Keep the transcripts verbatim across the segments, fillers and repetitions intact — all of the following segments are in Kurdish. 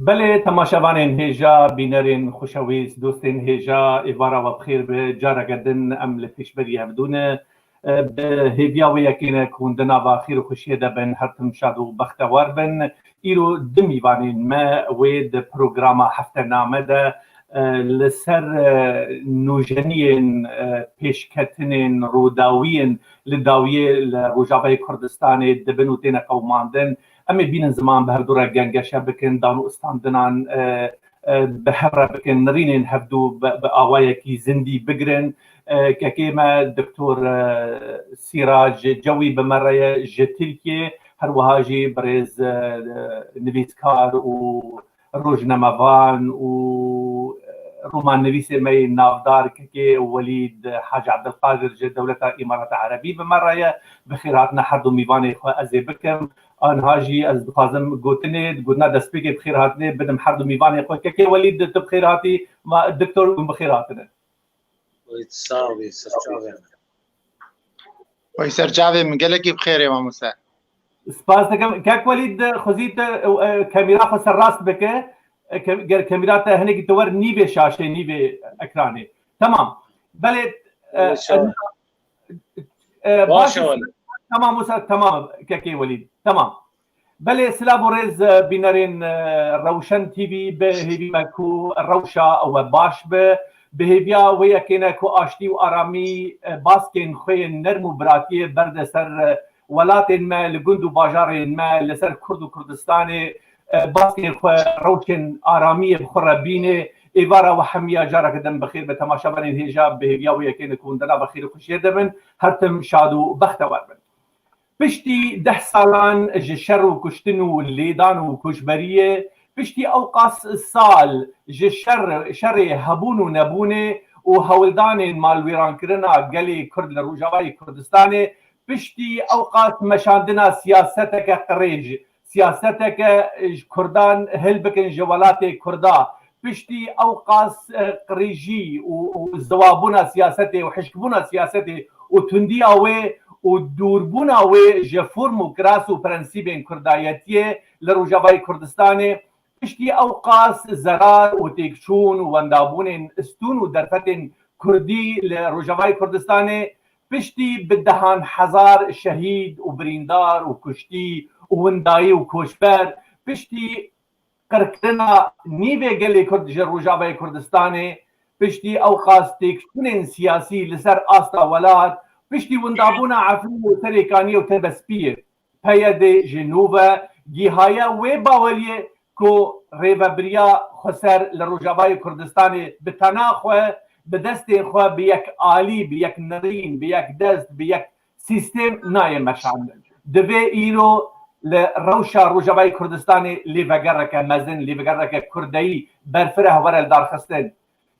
Belê, temaşevanên hêja, bînerên xweşewîst, dostên hêja, êvara we bi xêr be. Careke din em li pêşberî hevdû ne. E, bi hêviya wê yekê ne ku hûn di nava xêr û xweşiyê de bin, her tim şad û bextewar bin. Îro du mîvanên me wê di programa heftename de, e, li ser, e, nûjeniyên, e, pêşketinên, rûdawiyên li dawiyê li Rojavayê Kurdistanê dibin û têne qewimandin. Em ê bînin ziman bi hevdu re gengeşe bikin, dan û istandinan, e, e, bi hev re bikin, nirînên hevdu bi, bi awayekî zindî bigirin. E, kekê me Doktor, e, Sîrac Cewî bi me re ye ji Tirkiyê, her wiha jî birêz, e, nivîskar û rojnamevan û romannivîsê me yê navdar kekê Welîd Hacî Ebdilqadir ji Dewleta Îmarata Erebî bi me re ye. Bi xêr hatine her du mîvanê xwe ez ê bikim. Anha jî ez dixwazim gotinê, gotina destpêkê bi xêr hatinê bidim her du mîvanê xwe. Kekê Welîd, tu bi xêr hatî, ma Doktor, hûn bi xêr hatine. Wî, sağ bî, serçavê. Wî, serçavê min, gelekî bi xêr e, mamoste. Spas dikim. Kek Welîd, xwezî te, e, kamera xwe serrast bike. E, ke-, ger kamera te hinekî te wer nîvê şaşê, nîvê ekranê. Tamam. Belê, e, Wî, sağ ol. E, baş e, baş e, Welîd. Tamam, wisa, tamam, kekê Welîd. Tamam. Belê, silav û rêz, e, bînerên, e, Rewşen T V, bi hêvî me ku rewşa we baş be. Bi hêviya wê yekê ne ku aştî û aramî, e, baskên xwe yên nerm û biratiyê berde ser, e, welatên me, li gund û bajarên me, li ser Kurd û Kurdistanê, e, baskên xwe, rewşên aramiyê bi xwe re bîne. Êvara we hemiya careke din bi xêr be, temaşevanên hêja, bi hêviya wê yekê ne ku hûn di nava xêr û xweşiyê de bin, her tim şad û bextewar bin. Piştî deh salan ji şer û kuştin û lêdan û koçberiyê, piştî ewqas sal ji şer, şerê hebûn û nebûnê û hewldanên malwêrankirina gelê Kurd li Rojavayê Kurdistanê, piştî ewqas meşandina siyaseteke qirêj, siyaseteke ji Kurdan hilbikin ji welatê Kurda, piştî ewqas, e, qirêjî û, û ziwabûna siyasetê û hişkbûna siyasetê û tundiya wê û dûrbûna wê ji form û kiras û prensîbên kurdayetiyê li Rojavayê Kurdistanê, piştî ewqas zerar û têkçûn û wendabûnên stûn û derfetên kurdî li Rojavayê Kurdistanê, piştî bi dehan hezar şehîd û birîndar û kuştî û windayî û koçber, piştî qirkirina nîvê gelê Kurd ji Rojavayê Kurdistanê, piştî ewqas têkçûnên siyasî li ser asta welat, piştî windabûna Efrînê û Serê Kaniyê û Tebespiyê, P Y D ji nû ve gihaye wê baweriyê ku rêvebiriya xweser li Rojavayê Kurdistanê bi tena xwe, bi destên xwe, bi yek alî, bi yek nirîn, bi yek dest, bi yek sîstem nayê meşandin. Divê îro li rewşa Rojavayê Kurdistanê lêvegereke mezin, lêvegereke kurdeyî berfireh were lidarxistin.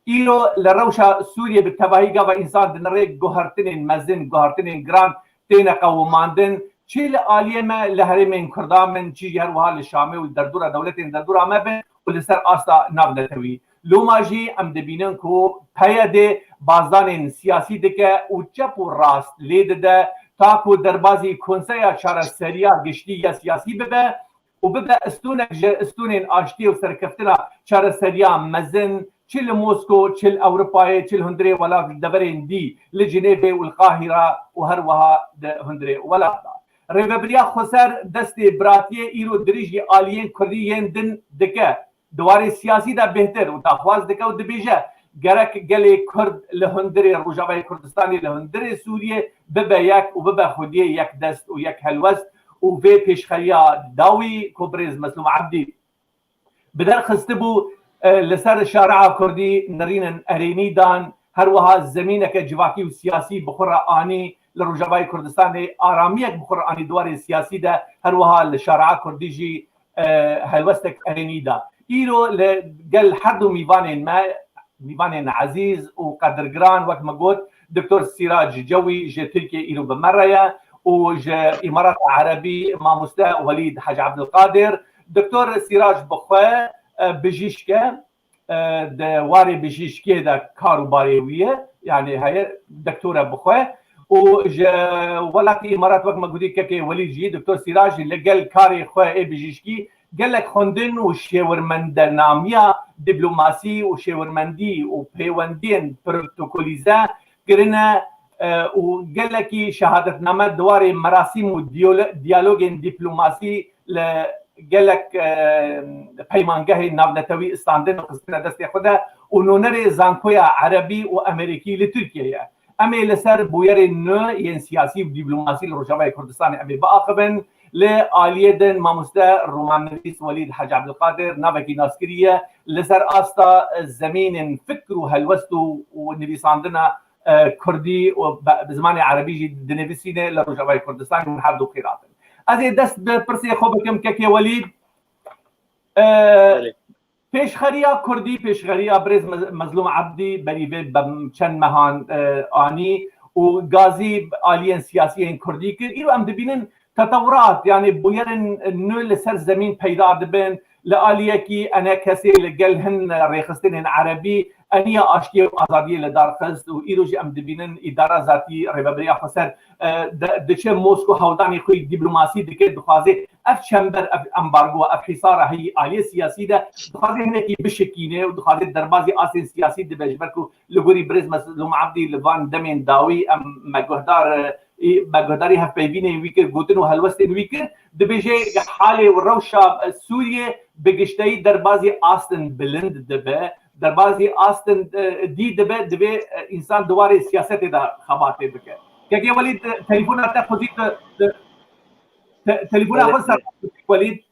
Îro li rewşa Sûriyê bi tevahî gava însan dinirê guhertinên mezin, guhertinên giran têne qewimandin. Çi li aliyê me li herêmên Kurdan bin, çi jî her wiha li Şamê û derdora dewletên derdora me bin û li ser asta navnetewî. Loma jî em dibînin ku P Y D bazdanên siyasî dike û çep û rast lê dide, ta ku derbazî Konseya Çareseriya Giştî ya Siyasî bibe û bibe stûnek ji stûnên aştiyê û serkeftina çareseriya mezin, çi li Mosko, çi li Ewropayê, çi li hundirê welat, li deverên dî, li Cinêvê û li Qahîra û her wiha di hundirê welat de. Rêvebiriya xweser destê biratiyê îro dirêjî aliyên kurdî yên din dike. Di warê siyasî de bêhtir û daxwaz dike û dibêje, gerek gelê Kurd li hundirê Rojavayê Kurdistanê, li hundirê Sûriyê bibe yek û bibe xwediyê yek dest û yek helwest û vê pêşxeriya dawî ku birêz Meslûm Ebdî bi der xistibû, e, li ser şare'a Kurdî nirînin erênî dan, her wiha zemîneke civakî û siyasî bi xwe re anî, li Rojavayê Kurdistanê aramiyek bi xwe re anî di warê siyasî de, her wiha li şare'a Kurdî jî, e, helwestek erênî da. Îro li gel her du mîvanên me, mîvanên ezîz û qedirgiran, wek me got, Doktor Sîrac Cewî ji Tirkiyê îro bi me re ye û ji Îmarata Erebî mamoste Welîd Hec Ebdilqadir. Doktor Sîrac bi xwe, e, bijîşk e, e, di warê bijîşkiyê de kar û barê wî ye, yanî heye, doktor e bi xwe. Û ji welatê Îmarat, wek me gotî, kekê Welîd jî, Doktor Sîrac jî li gel karê xwe ê bijîşkî gelek xwendin û şêwirmendenamiya dîplomasî û şêwirmendî û pêwendiyên protokolîze kirine, e, û gelekî şehadetname di warê merasîm û diyalo-, diyalogên dîplomasî li gelek, e, peymangehên navnetewî standin û xistine destê xwe de û nûnerê zankoya erebî û emerîkî li Tirkiyeyê ye. Em ê li ser bûyerên nû yên siyasî û dîplomasî li Rojavayê Kurdistanê em ê biaxivin. Li aliyê din mamoste romannivîs Welîd Hec Ebdulqadir navekî naskirî ye. Li ser asta zemînên fikr û helwest û, û nivîsandina, e, kurdî û be, bi zimanê erebî jî dinivîsîne li Rojavayê Kurdistanê û her du qîrat in. Ez ê dest bi pirsê xwe bikim, kekê Welîd. E, Belê. Pêşxeriya kurdî, pêşxeriya birêz Mez-, Mezlûm Ebdî berî vê be-, çend mehan, e, anî û gazî aliyên siyasî yên kurdî kir. Îro em dibînin tetewurat, yanî bûyerên nû li ser zemîn peyda dibin. Li aliyekî ENKSê li gel hin rêxistinên erebî eniya aştiyê û azadiyê li dar xist û îro jî em dibînin îdara zatî Rêveberiya Xweser, e, de, diçe Mosko hewldanê xwe yî dîplomasî dike, dixwaze ev çember, ev ambargo, ev hîsara heyî aliyê siyasî de dixwaze hinekî bişikîne û dixwaze derbazî astên siyasî dibe, ji ber ku li gorî birêz Mezlûm Ebdî li van demên dawî em me guhdar, e, ê, me guhdarî hevpeyvînên wî kir, gotin û helwestên wî kir, dibêje halê û rewşa, e, Sûriyê bi gişteyî derbazî astên bilind dibe, derbazî astên, e, dî dibe, divê, e, însan di warê siyasetê de xebatê bike. Kekê Welîd, e, telefona te xwezî te, te, te, telefona Belê, xwe ser belê. Welîd.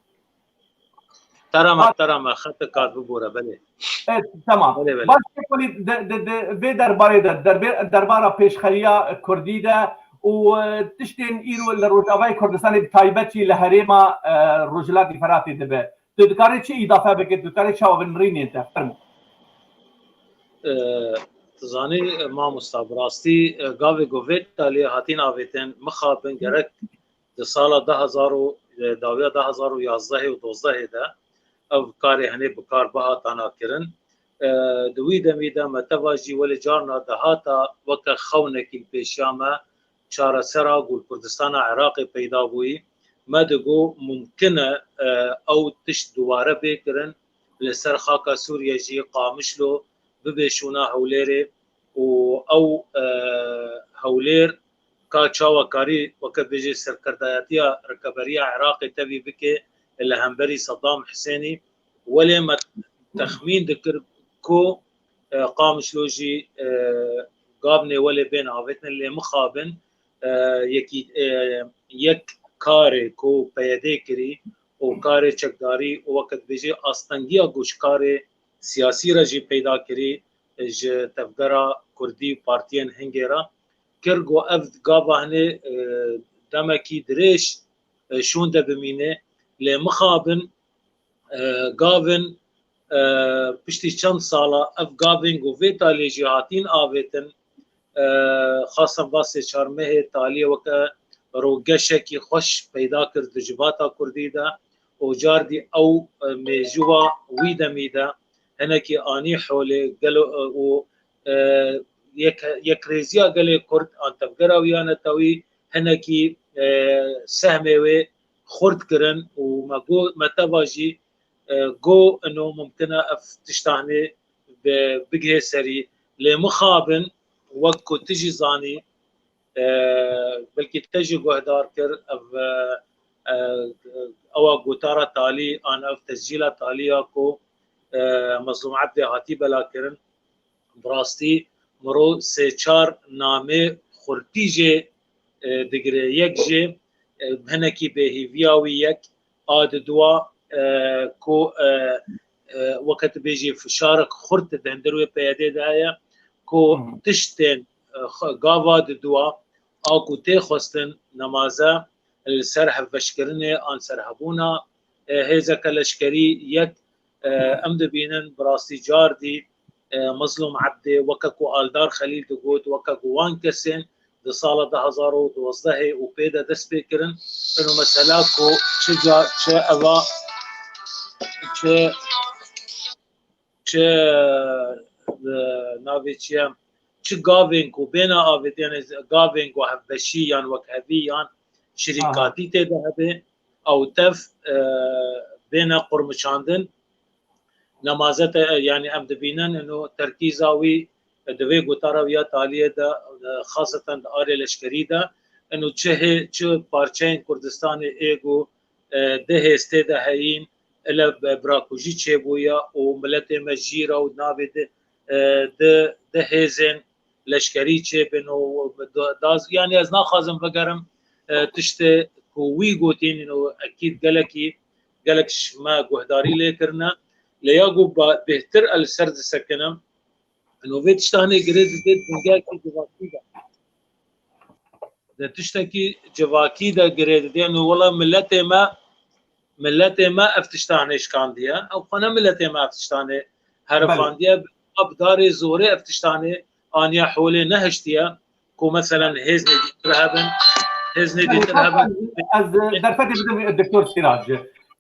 Terama, Baş- terama, xetek kat bibore, belê. Evet, tamam. Belê, belê. Baş Welîd, de, de, de, vê derbarê de, derbe-, derbara pêşxeriya kurdî de û, e, tiştên îro li Rojavayê Kurdistanê bi taybet jî li herêma, e, Rojhilatê Feratê dibe. Tu dikarî çi îdafe bike, tu dikarî çawa binirînên te? Fermo. E, tu zanî, e, mamosta, bi rastî, e, gavê ku vê taliyê hatîn avêtin, mixabin gerek di sala du hezar û, e, dawiya du hezar û yazdehê û dozdehê de ev karê hinê bi kar bihatana kirin. E, di wî demî de me teva jî welê carna dihata weke xewnekî li pêşiya me çaresera ku li Kurdistana Iraqê peyda bûyî. Me digot mumkin e, e, ew tişt dubare bê kirin, li ser xaka Sûriye jî Qamişlo bibe şûna Hewlêrê û ew, e, Hewlêr ka çawa karî weke bêjê serkirdayetiya Rikeberiya Iraqê tevî bike li hemberî Saddam Hisênî. Welê me texmîn dikir ku, e, Qamişlo jî, e, gavnê welê bên avêtin lê mixabin, e, yekî, e, yek karê ku P Y D kirî û karê çekdarî û weke dibêjê astengiya ku ji karê siyasî re jî peyda kirî, e, ji tevgera kurdî û partiyên hingê re kir ku ev gava hinê, e, demekî dirêj, e, şûnde bimîne, lê mixabin, e, gavin, e, piştî çend sala ev gavên ku vê taliyê jî hatîn avêtin, e, xasan va sê çar mehê taliyê weke rogeşekî xweş peyda kir di civata kurdî de û cardî ew, e, mêjûwa wî demî de hinekî anî holê gelo, e, û, e, yek-, yekrêziya gelê kurd an tevgera wî ya netewî hinekî, e, sehmê wê xurt kirin û me got, me teva jî, e, got ino mumkin e ev tişta hinê bi-, bigihê serî. Lê mixabin, wek ku tu jî zanî, e, belkî te jî guhdar kir, ev, e, e, ewa gotara talî an ev tescîla talî ya ku, e, Mezlûm Ebdê hatî bela kirin. Bi rastî miro sê çar namê xurtî jê, e, digire. Yek jê, e, hinekî bêhîviya wî yek a di dua, e, ku, e, e, weke tu bêjî fişarek xurt di hundir wê P Y D de heye ku Hı hı. tiştên, e, xwe-, gava di dua a ku tê xwestin nemaze li ser hevbeşkirinê an ser hebûna, e, hêzeke leşkerî yek, e, em dibînin bi rastî cardî, e, Mezlûm Ebdê weke ku Aldar Xelîl digot, weke ku wan kesên di sala du hezar û dozdehê û pê de dest pê kirin. Ino mesela ku çi ca, çi eva, çi, çi, e, navê çi ye? Çi gavên ku bêne avêt, yani gavên ku hevbeşî yan wekhevî yan şirîkatî Aha. tê de hebe, ew tev, e, bêne qurmiçandin. Nemazete, yanî em dibînin ino terkîza wî di vê gotara wî ya taliyê de, e, xaseten di alê leşkerî de, ino çi hê, çi parçeyên Kurdistanê ê ku, e, di hêstê de heyîn, ile bi-, birakujî çêbûye û miletê me jî re û navê di, e, di, di hêzên leşkerî çêbin û da-, daz-, yanî ez naxwazim vegerim, e, tiştê ku wî gotîn ino ekîd gelekî, gelek ji me guhdarî lê kirine. Lê ya ku ba-, bêhtir ez li ser disekinim, ino vê tiştanê girê dide dingekî civakî de. Di tiştekî civakî de girê dide, ino wela miletê me, miletê me ev tiştanê şikandiye. Ew xwe ne miletê me ev tiştanê herifandiye. Bi darê zorê ev tiştanê aniye holê nehiştiye. Ku meselen hêznê dîtir hebin, hêznê dîtir hebin. Ez derfetê bidim Doktor Sîrac.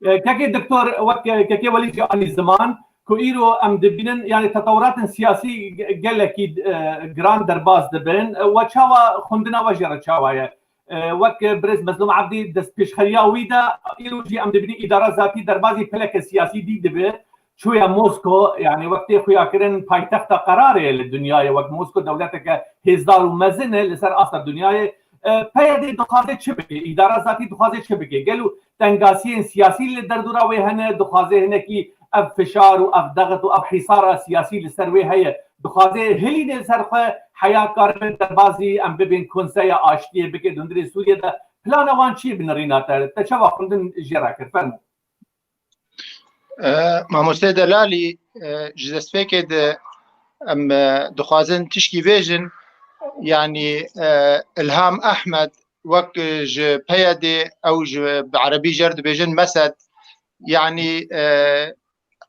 E, kekê Doktor, wek, e, kekê Welî jî anî ziman, ku îro em dibînin, yanî tetewuratên siyasî ge-, gelekî, e, giran derbas dibin. E, we çawa xwendina we jê re çawa ye? E, wek birêz Mezlûm Ebdî destpêşxeriya wî de, îro jî em dibînin îdara zatî derbazî peleke siyasî dî dibe. Çûye Mosko, yanî wek tê xuyakirin paytexta qerarê ye li dinyayê, wek Mosko dewleteke hêzdar û mezin e li ser asta dinyayê. E, P Y D dixwaze çi bike? Îdara zatî dixwaze çi bike? Gelo tengasiyên siyasî li derdora wê hene, dixwaze hinekî ev fişar û ev dexit û ev hîsara siyasî li ser wê heye. Dixwaze hilîne li ser xwe heya karibin derbazî em bibin konseya aştiyê bike di hundirê Sûriyê de. Plana wan çi ye bi nirîna te? Te çawa xwendin jê re kir? Fermo. E, Mamoste Delalî, e, ji destpêkê de em, e, dixwazin tişkî bêjin, yanî, e, Ilham Ehmed wek ji P Y D ew ji bi erebî jê re dibêjin Mesed, yanî, e,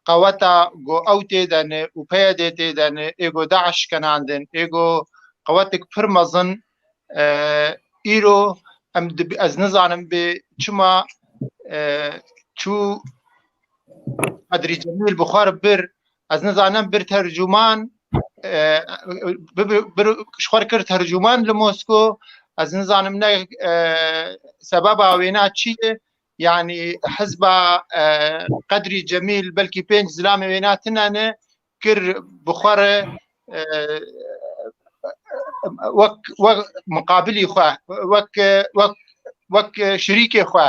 qeweta ku ew tê de ne û P Y D tê de ne, ê ku DAIŞ kenandin, ê ku qewetik pir mezin, e, îro em dib-, ez nizanim bê çima, e, çû Qedrî Cemîl bi xwe re bir, ez nizanim bir tercûman, e, bi, bi, bir, ji xwe re kir tercûman li Mosko, ez nizanim ne, e, sebeba wêna çi ye, yanî hizba, e, Qedrî Cemîl belkî pênc zilamê wêna tine ne, kir bi xwe re, e, wek, wek miqabilî xwe, wek, wek, wek şirîkê xwe.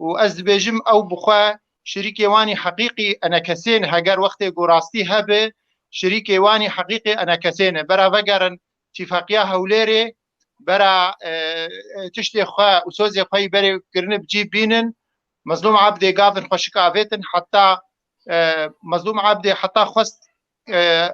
Û ez dibêjim ew bi xwe şirîkê wanî heqîqî enekesên heger wextê ku rastî hebe, şirîkê wanî heqîqî enekesên e. Bera vegerin Tîfaqiya Hewlêrê, bera, e, e, tiştê xwe û sozê xwe yî berê kirine bi cî bînin. Mezlûm Ebdê gavin xweşik avêtin, heta, e, Mezlûm Ebdê heta xwest, e,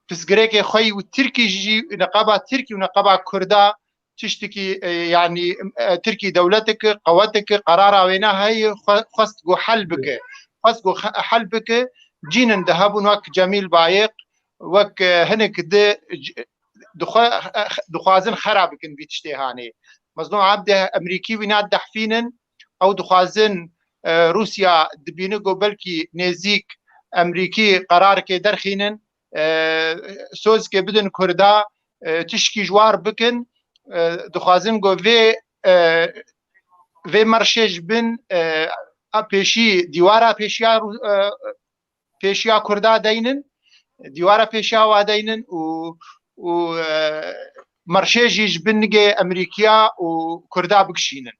pisgirêkê xwe yî û Tirkî jî, niqaba Tirkî û niqaba Kurda tiştekî, e, yanî, e, Tirkî dewletik, qewetik, qerara wêna heye, xwe-, xwest ku hel bike. Xwest ku xe-, hel bike, cînin de hebûn wek Cemîl Bayik, wek, e, hinek di, c-, dixwe-, dixwazin xera bikin vî tiştê hanê. Mezlûm Ebdê Emerîkî wîna dehfînin, ew dixwazin, e, Rûsya dibîne ku belkî nêzîk Emerîkî qerarkê derxînin, e, sozkê bidin Kurda, e, tişkî ji war bikin, e, dixwazin ku vê, e, vê merşê ji bin, e, a pêşî dîwara pêşiya Rû-, e, pêşiya Kurda deynin, dîwara pêşiya wa deynin û, û, e, merşê jî ji bin nigê Emerîkiya û Kurda bikişînin.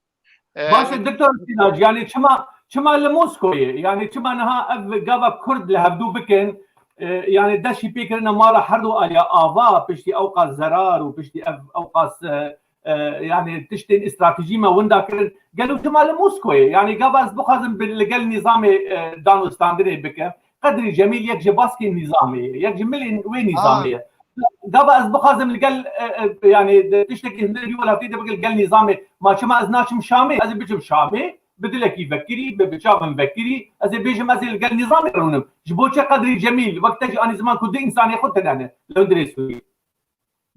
E, Baş e, Doktor Sînac, yanî çima, çima li Moskoyê? Yanî çima niha ev gava Kurd li hevdû bikin? E, yanî dest jî pê kirine mala her du aliya ava, piştî ewqas zerar û piştî ev ewqas, e, e, yanî tiştên stratejî me winda kirin. Gelo çima li Moskoyê? Yanî gava ez bixwazim bi, li gel nîzamê, e, danûstandinê bikim. Qedrî Cemîl yek ji baskên nîzamê ye, yek ji milên wê nîzamê ye. Gava ez bixwazim li gel, e, e, yanî di tiştekî hundirê wî welatî de bikim li gel nîzamê. Ma çima ez naçim Şamê? Ez ê biçim Şamê, bi dilekî vekirî, bi, bi çavim vekirî, ez ê bêjim ez ê li gel nîzamê rûnim. Ji bo çi Qedrî Cemîl, wek te jî anî ziman ku du însanê xwe tine ne li hundirê Sûriyê?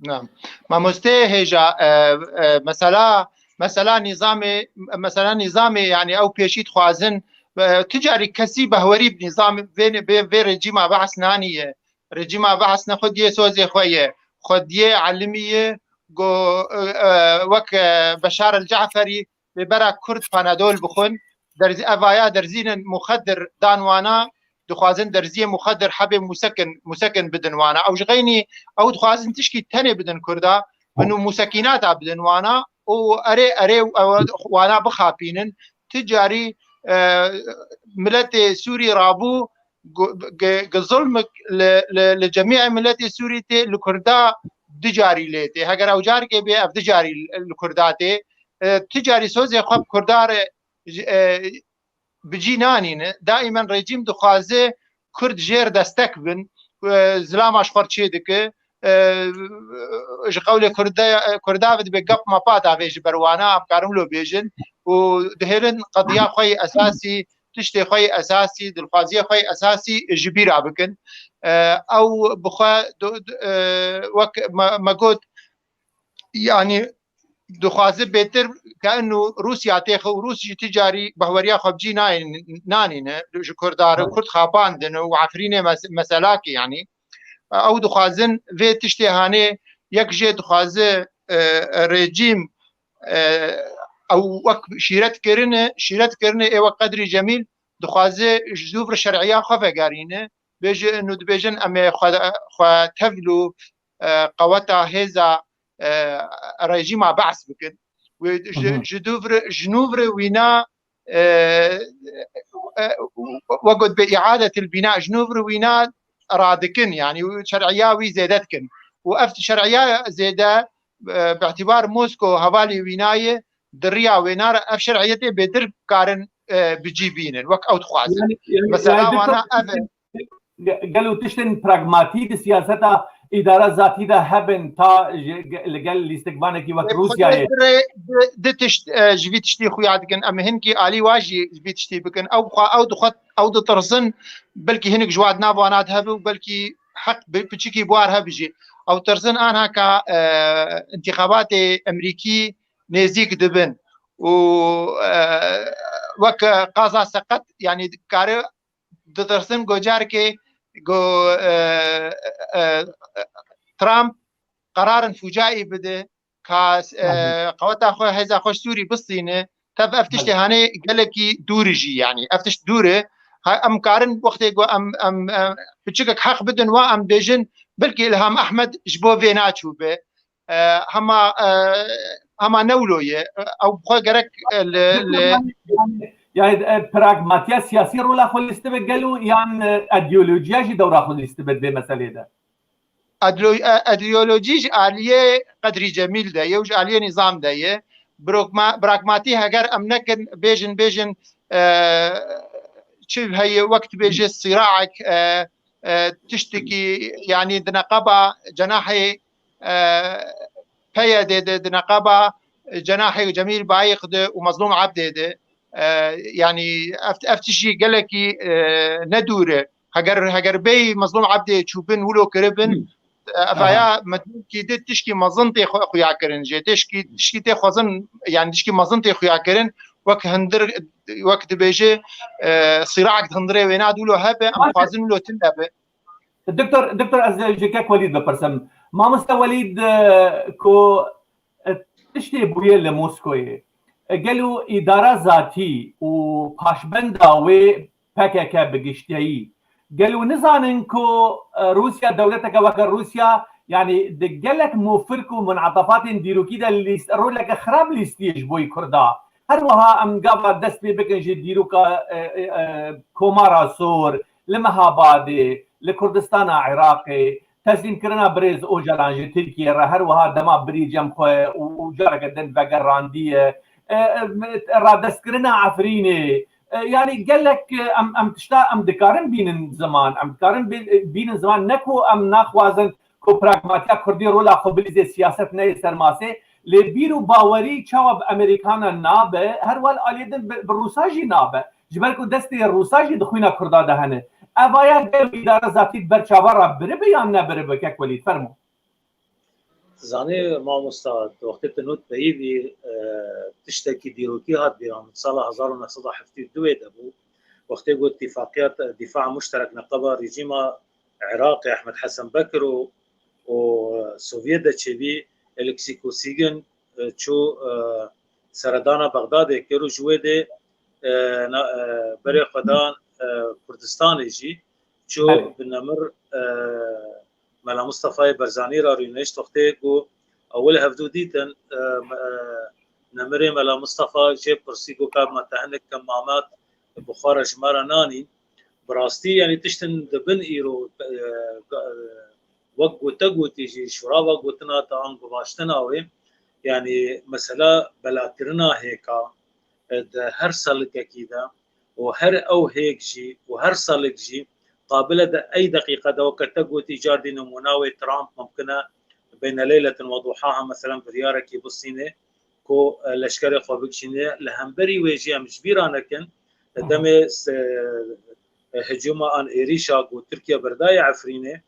Na. Mamoste hêja, e, e, mesela, mesela nîzamê, mesela nîzamê, yanî ew pêşî dixwazin, e, tu carî kesî behwerî bi nîzam vê, vê, vê rejîma Be'es naniye. Rejîma Be'es ne xwediyê sozê xwe ye, xwediyê elimî ye, go, e, e, wek, e, Beşar el Caferî, bê bera Kurd Panadol bixwin, Derzî, evaya derzînin muxedir dan wana, dixwazin derziyê muxedir hebê musekin, musekin bidin wana. Ew ji xeynî, ew dixwazin tişkî tenê bidin Kurda, min û musekînata bidin wana û erê, erê, ew wana bixapînin. Ti carî, e, miletê Sûrî rabû, gu-, gi-, gi zulmik li, li, li cemî miletê Sûrî tê, li Kurda du carî lê tê. Heger ew carkê bê, ev du carî li Kurda tê. E, ti carî sozê xwe bi Kurda re, e, bi cî nanîne. Daîmen rejîm dixwaze Kurd jêr destek bin. E, zilama ji xwe çê dike. E, ji qewlê Kurda, Kurda ve dibe gap mapa davê ji ber wana, em karin wilo bêjin. Û dihêlin qediya xwe yê esasî, tiştê xwe yê esasî, dilxwaziya xwe yê esasî ji bîra bikin. E, ew bi xwe do-, do-, e, wek me, me got, yanî dixwaze bêtir ke inu Rûsya têxe û Rûs jî ti carî behweriya xwe bi cî nayên-, nanîne ji Kurda re, Kurd xapandin û Efrînê mes-, meselakê yanî. Ew dixwazin vê tiştê hanê yek jê dixwaze, e, rejîm, e, ew wek şîret kirine, şîret kirine ê wek Qedrî Cemîl dixwaze ji dûv re şer'iya xwe vegerîne. Bêje, inu dibêjin em ê xwe, xwe tevl û, e, qeweta hêza, e, rejîma Be's bikin. Wê ji, Hı hı. ji dûv re, ji nûv re wîna, e, e, we got bê i'adetil bîna, ji nûv re wîna radikin, yanî şer'iya wî zêde dikin. Û ev şer'iya zêde, e, bi îtibar Mosko hevalê wîna ye, di riya wêna re ev şer'iyetê bêtir karin, e, bi cî bînin, wek ew dixwazin. Yanî, yanî, Mesela yanî, wana ev e. Ge-, gelo tiştên pragmatî di siyaseta îdara zatî de hebin ta ji ge-, li gel lîstikvanekî wek Rûsyayê? Di, di, di tişt, e, ji vî tiştî xuya dikin. Em hinkî alî wa jî ji vî tiştî bikin. Ew xwe, ew dixwe, ew ditirsin, belkî hinek ji wa di nav wana de hebe û belkî heq bi piçikî bi war hebe jî. Ew tirsin anha ka, e, întîxabatê Emerîkî nêzîk dibin û, e, wek qaza seqet, yanî kare ditirsin go carkê go, e, e, e, Trump qerarin fucaî bide ka, e, Hı hı. qeweta xwe, hêza xwe ji Sûrî bistîne. Tev ev tiştê Belê. hanê gelekî dûr jî, yanî ev tişt dûr e. Ha, em karin wextê ku em, em, em piçikek heq bidin wa, em bêjin belkî Îlham Ehmed ji bo vê naçûbe. E, hema, e, hema ne wilo ye. Ew bi xwe gerek, e, li, li Yani, yani, e, pragmatiya siyasî rola xwe lîstibe gelo yan, e, ideolojiya jî dewra xwe lîstibe di vê meselê de? Adlo-, e, ideolojî ji aliyê Qedrî Cemîl de ye û ji aliyê nîzam de ye. Brokma-, pragmatî heger em nekin, bêjin, bêjin, e, çi heye, wek dibêje sîraek, e, e, tiştekî, yanî di neqeba cenahê, e, P Y D de, di neqeba cenahê Cemîl Bayik de û Mezlûm Ebdê de, e, yanî ev, ev tiştî gelekî, e, ne dûr e. Heger, heger bêyî Mezlûm Ebdê çûbin, wilo kiribin, Hı. e, Aha. evaya me dûkî di tişkî mezin tê xwe xuya kirin jê. Tişkî, tişkî tê xwezin, yanî tişkî mezin tê xuya kirin, wek hindir, wek dibêje, e, sîraek di hindirê wêna de wilo hebe, em Baş e. dixwazin wilo tinde be. Doktor, Doktor, ez ji kek Welîd bipirsim. Mamoste Welîd, e, ku, e, tiştê bûye li Moskoyê, e, gelo îdara zatî û paşbenda wê P K K bi giştiyî, gelo nizanin ku, e, Rûsya dewleteke weke Rûsya, yanî di gelek mofirk û munatafatên dîrokî de lîst-, roleke xirab lîstiye ji bo yî Kurda. Her wiha em gava dest pê bikin ji dîroka, e, e, e, Komara Sor, li Mehabadê, li Kurdistana Iraqê, teslîmkirina birêz Ocalan ji Tirkiyê re, her wiha dema birî cem xwe û, û careke din vegerandiye, e, e, radestkirina Efrînê, e, yanî gelek, e, em, em tişta em dikarin bînin ziman, em dikarin bî-, bînin ziman, ne ku em naxwazin ku pragmatiya Kurdî rola xwe bilîze, siyaset neyê ser masê, lê bîr û bawerî çawa bi Amerîkana nabe, her wal aliyê din bi, bi Rûsa jî nabe. Ji ber ku destê Rûsa jî di xwîna Kurda de hene. Evaya gel îdare zatî di ber çava re biribe yan nebiribe, kek Welîd, fermo. Zanî mamosta, di wextê tu not peyivî, e, tiştekî dîrokî hat bîra min. Sala hezar û neh sed û heftê û du de bû. Wextê got îtifaqiya dîfa muşterek neqeba rejîma Iraqê Ehmed Hesen Bekir û, û Sovyet de çêbî, Alexei Kosygin, e, çû, e, seredana Bexdadê kir û ji wê dê, e, na, e, berê xwe da, e, Kurdistanê jî çû Belê. bi nemir, e, Mela Mustafayê Barzanî re rûnişt wextê ku ewil hevdû dîtin, e, me-, e, nemirê Mela Mustafa jê pirsî ku ka me te hinek kemamet bi xwe re ji me re nanîn. Bi rastî, yanî tiştin dibin îro, e, ga-, e, wek ku te gotî jî, şûra ve gotina te an guvaştina wê, yanî mesela belakirina hêka, e, di her selikekî de û her ew hêk jî û her selik jî qabil e di ey deqîqe de, weke te gotî, cardî nimûna wê Trump mimkin e beyne leyletin ve duhaha, meselen, biryarekî bistînê ku, e, leşkerê xwe bikişîne. Li hemberî wê jî em ji bîra nekin, Hı hı. demê se-, e, hicûma an êrîşa ku Tirkiye berdayê Efrînê,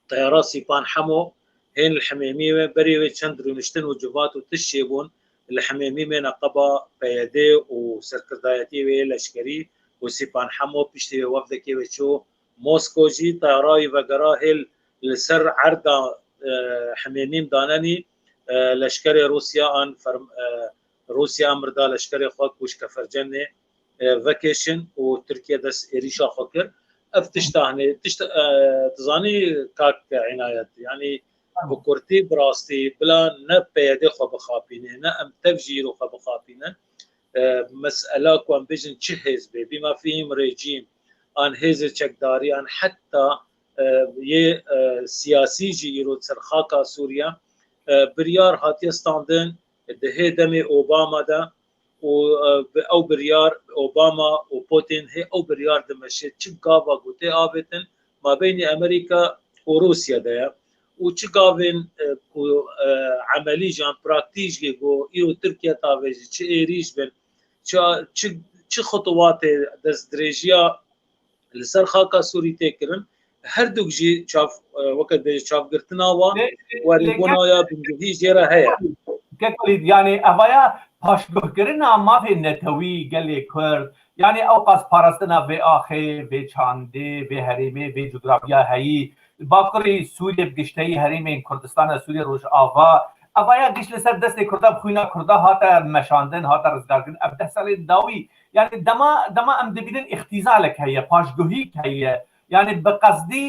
teyara Sîpan Hemo hên li Himêmî wê, berê wê çend rûniştin û civat û tişt çêbûn, li Himêmî mê neqeba P Y D û serkirdayetiyê wê yê leşkerî û Sîpan Hemo piştî wê wefdekê wê çû Mosko jî, teyara wî vegera hêl li ser erda, e, Himêmîm danenî, e, leşkerê Rûsya an ferm-, e, Rûsya emir da leşkerê xwe ku ji Kefercenê, e, vekêşin û Tirkiye dest êrîşa xwe kir. Ev tişta hinê, tişt, e, dizanî kak Înayet, yanî bi kurtî, bi rastî, bila ne P Y D xwe bixapîne, ne em tev jî îro xwe bixapînin. E, mesela ku em bêjin çi hêz bê, bî mafî hîm rejîm, an hêzê çekdarî, an heta, e, yê, e, siyasî jî îro ser xaka Sûriye, e, biryar hatiye standin di hê demê Obama de, û, e, bi ew biryar, Obama û Putin hê ew biryar dimeşe, çi gava ku tê avêtin mabeynî Amerîka û Rûsya de ye û çi gavên, e, ku, e, emelî jî an praktîk jî ku îro Tirkiye tavêjî, çi êrîş bin, çi, çi, çi xutwatê destdirêjiya li ser xaka Sûrî tê kirin, herduk jî çav, e, weke dibêje çavgirtina wan, Lê, lê, werîbûna ya bingehî jê re heye. Kek Walîd, yanî evaya paşguhkirina mafê netewî gelê Kurd, yanî ewqas parastina vê axê, vê çandê, vê herêmê, vê cografiya heyî, Bakurê Sûriyê bi gişteyî herêmên Kurdistana Sûriyê, Rojava, evaya giş li ser destê Kurda, bi xwîna Kurda hate meşandin, hate rizgarkirin. Ev deh salên dawî, yanî dema, dema em dibînin îxtîzalek heye, paşguhîk heye. Yanî bi qesdî,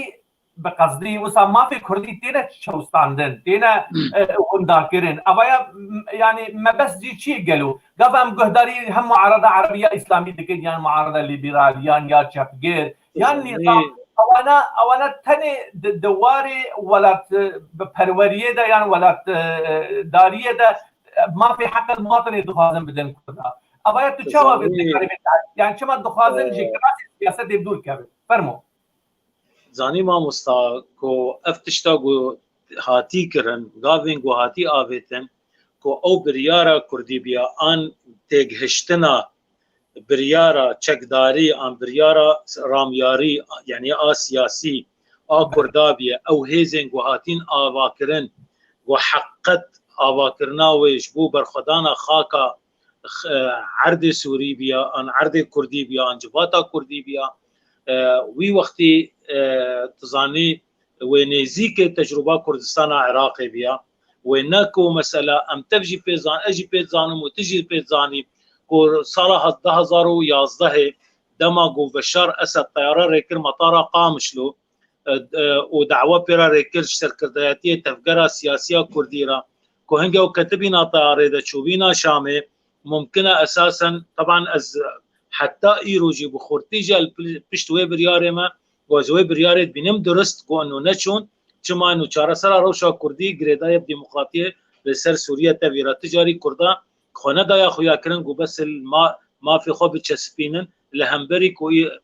bi qesdî wisa mafê Kurdî têne çewstandin, têne, e, windakirin. Evaya, m-, yanî mebest jî çi ye gelo? Gava em guhdarî hem muarada Erebiya Îslamî dikin, yan muarada lîberaliyan ya çepgir, yan Zanî- nîzam, ewana, ewana tenê di, di warê welat, e, bi perweriyê de yan welat, e, dariyê de, e, mafê heqê muwatinê dixwazin bidin Kurda. Evaya tu çawa Zanî- vê dikarî bê? Yani çima dixwazin ji, e, kirasê siyasetê dûr kevin? Fermo. Zanî mamosta ku ev tişta ku hatî kirin, gavên ku hatî avêtin, ku ew biryara Kurdî biya an têgihiştina biryara çekdarî an biryara ramyarî, yanî a siyasî a Kurda biye, ew hêzên ku hatîn avakirin, ku heqet avakirina wê ji bo berxwedana xaka, x-, e, erdê Sûrî biya, an erdê Kurdî biya, an civata Kurdî biya, e, wî wextî, e, tu zanî, wê nêzîkê tecrûba Kurdistana Iraqê biya. Wê ne ku mesela em tev jî pê zan-, ez jî pê dizanim û tu jî pê dizanî ku sala hez-, du hezar û yazdehê dema ku Beşar Esed teyara rêkir metara Qamişlo, e, e, û dawa pê re rêkir ji serkirdayetiyê tevgera siyasiya Kurdî re, ku hinge ew ketibîna teyarê de çûbîna Şamê, mumkin e esasen, teban ez heta îro jî bi xurtî jî li pil-, pişt wê biryarê me, ku ez wê biryarê dibînim durist, ku eno neçûn, çima eno çaresera rewşa Kurdî girêdayî bi demokratiyê li ser Sûriye tevî re. Ti carî Kurda xwe nedaye xuyakirin ku bes li ma-, mafê xwe biçespînin, li hemberî ku î-,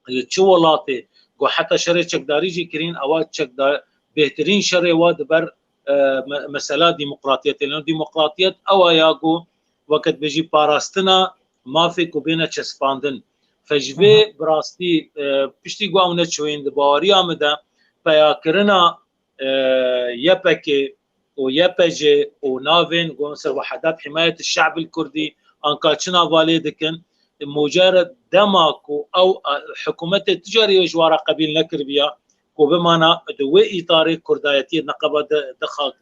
li çi welatê ku heta şerê çekdarî jî kirîn, ewa çekda-, bêhtirîn şerê wa di ber, e, me-, mesela demokratiyetê. Lê demokratiyet ewa ya ku weke dibêjî parastina mafê ku bêne çespandin. Fe ji vê Hı hı. bi rastî, e, piştî ku ew neçûyîn, di baweriya min de peyakirina, e, Y P G û Y P G û navên ku ser Wehedat Himayet Şe'bil Kurdî anka çi nava lê dikin, mucared dema ku ew, e, hikûmetê ticarî ji wan re qebîl nekiribiya, ku bimana di wê îtarê kurdayetiyê neqeba di, di xa-,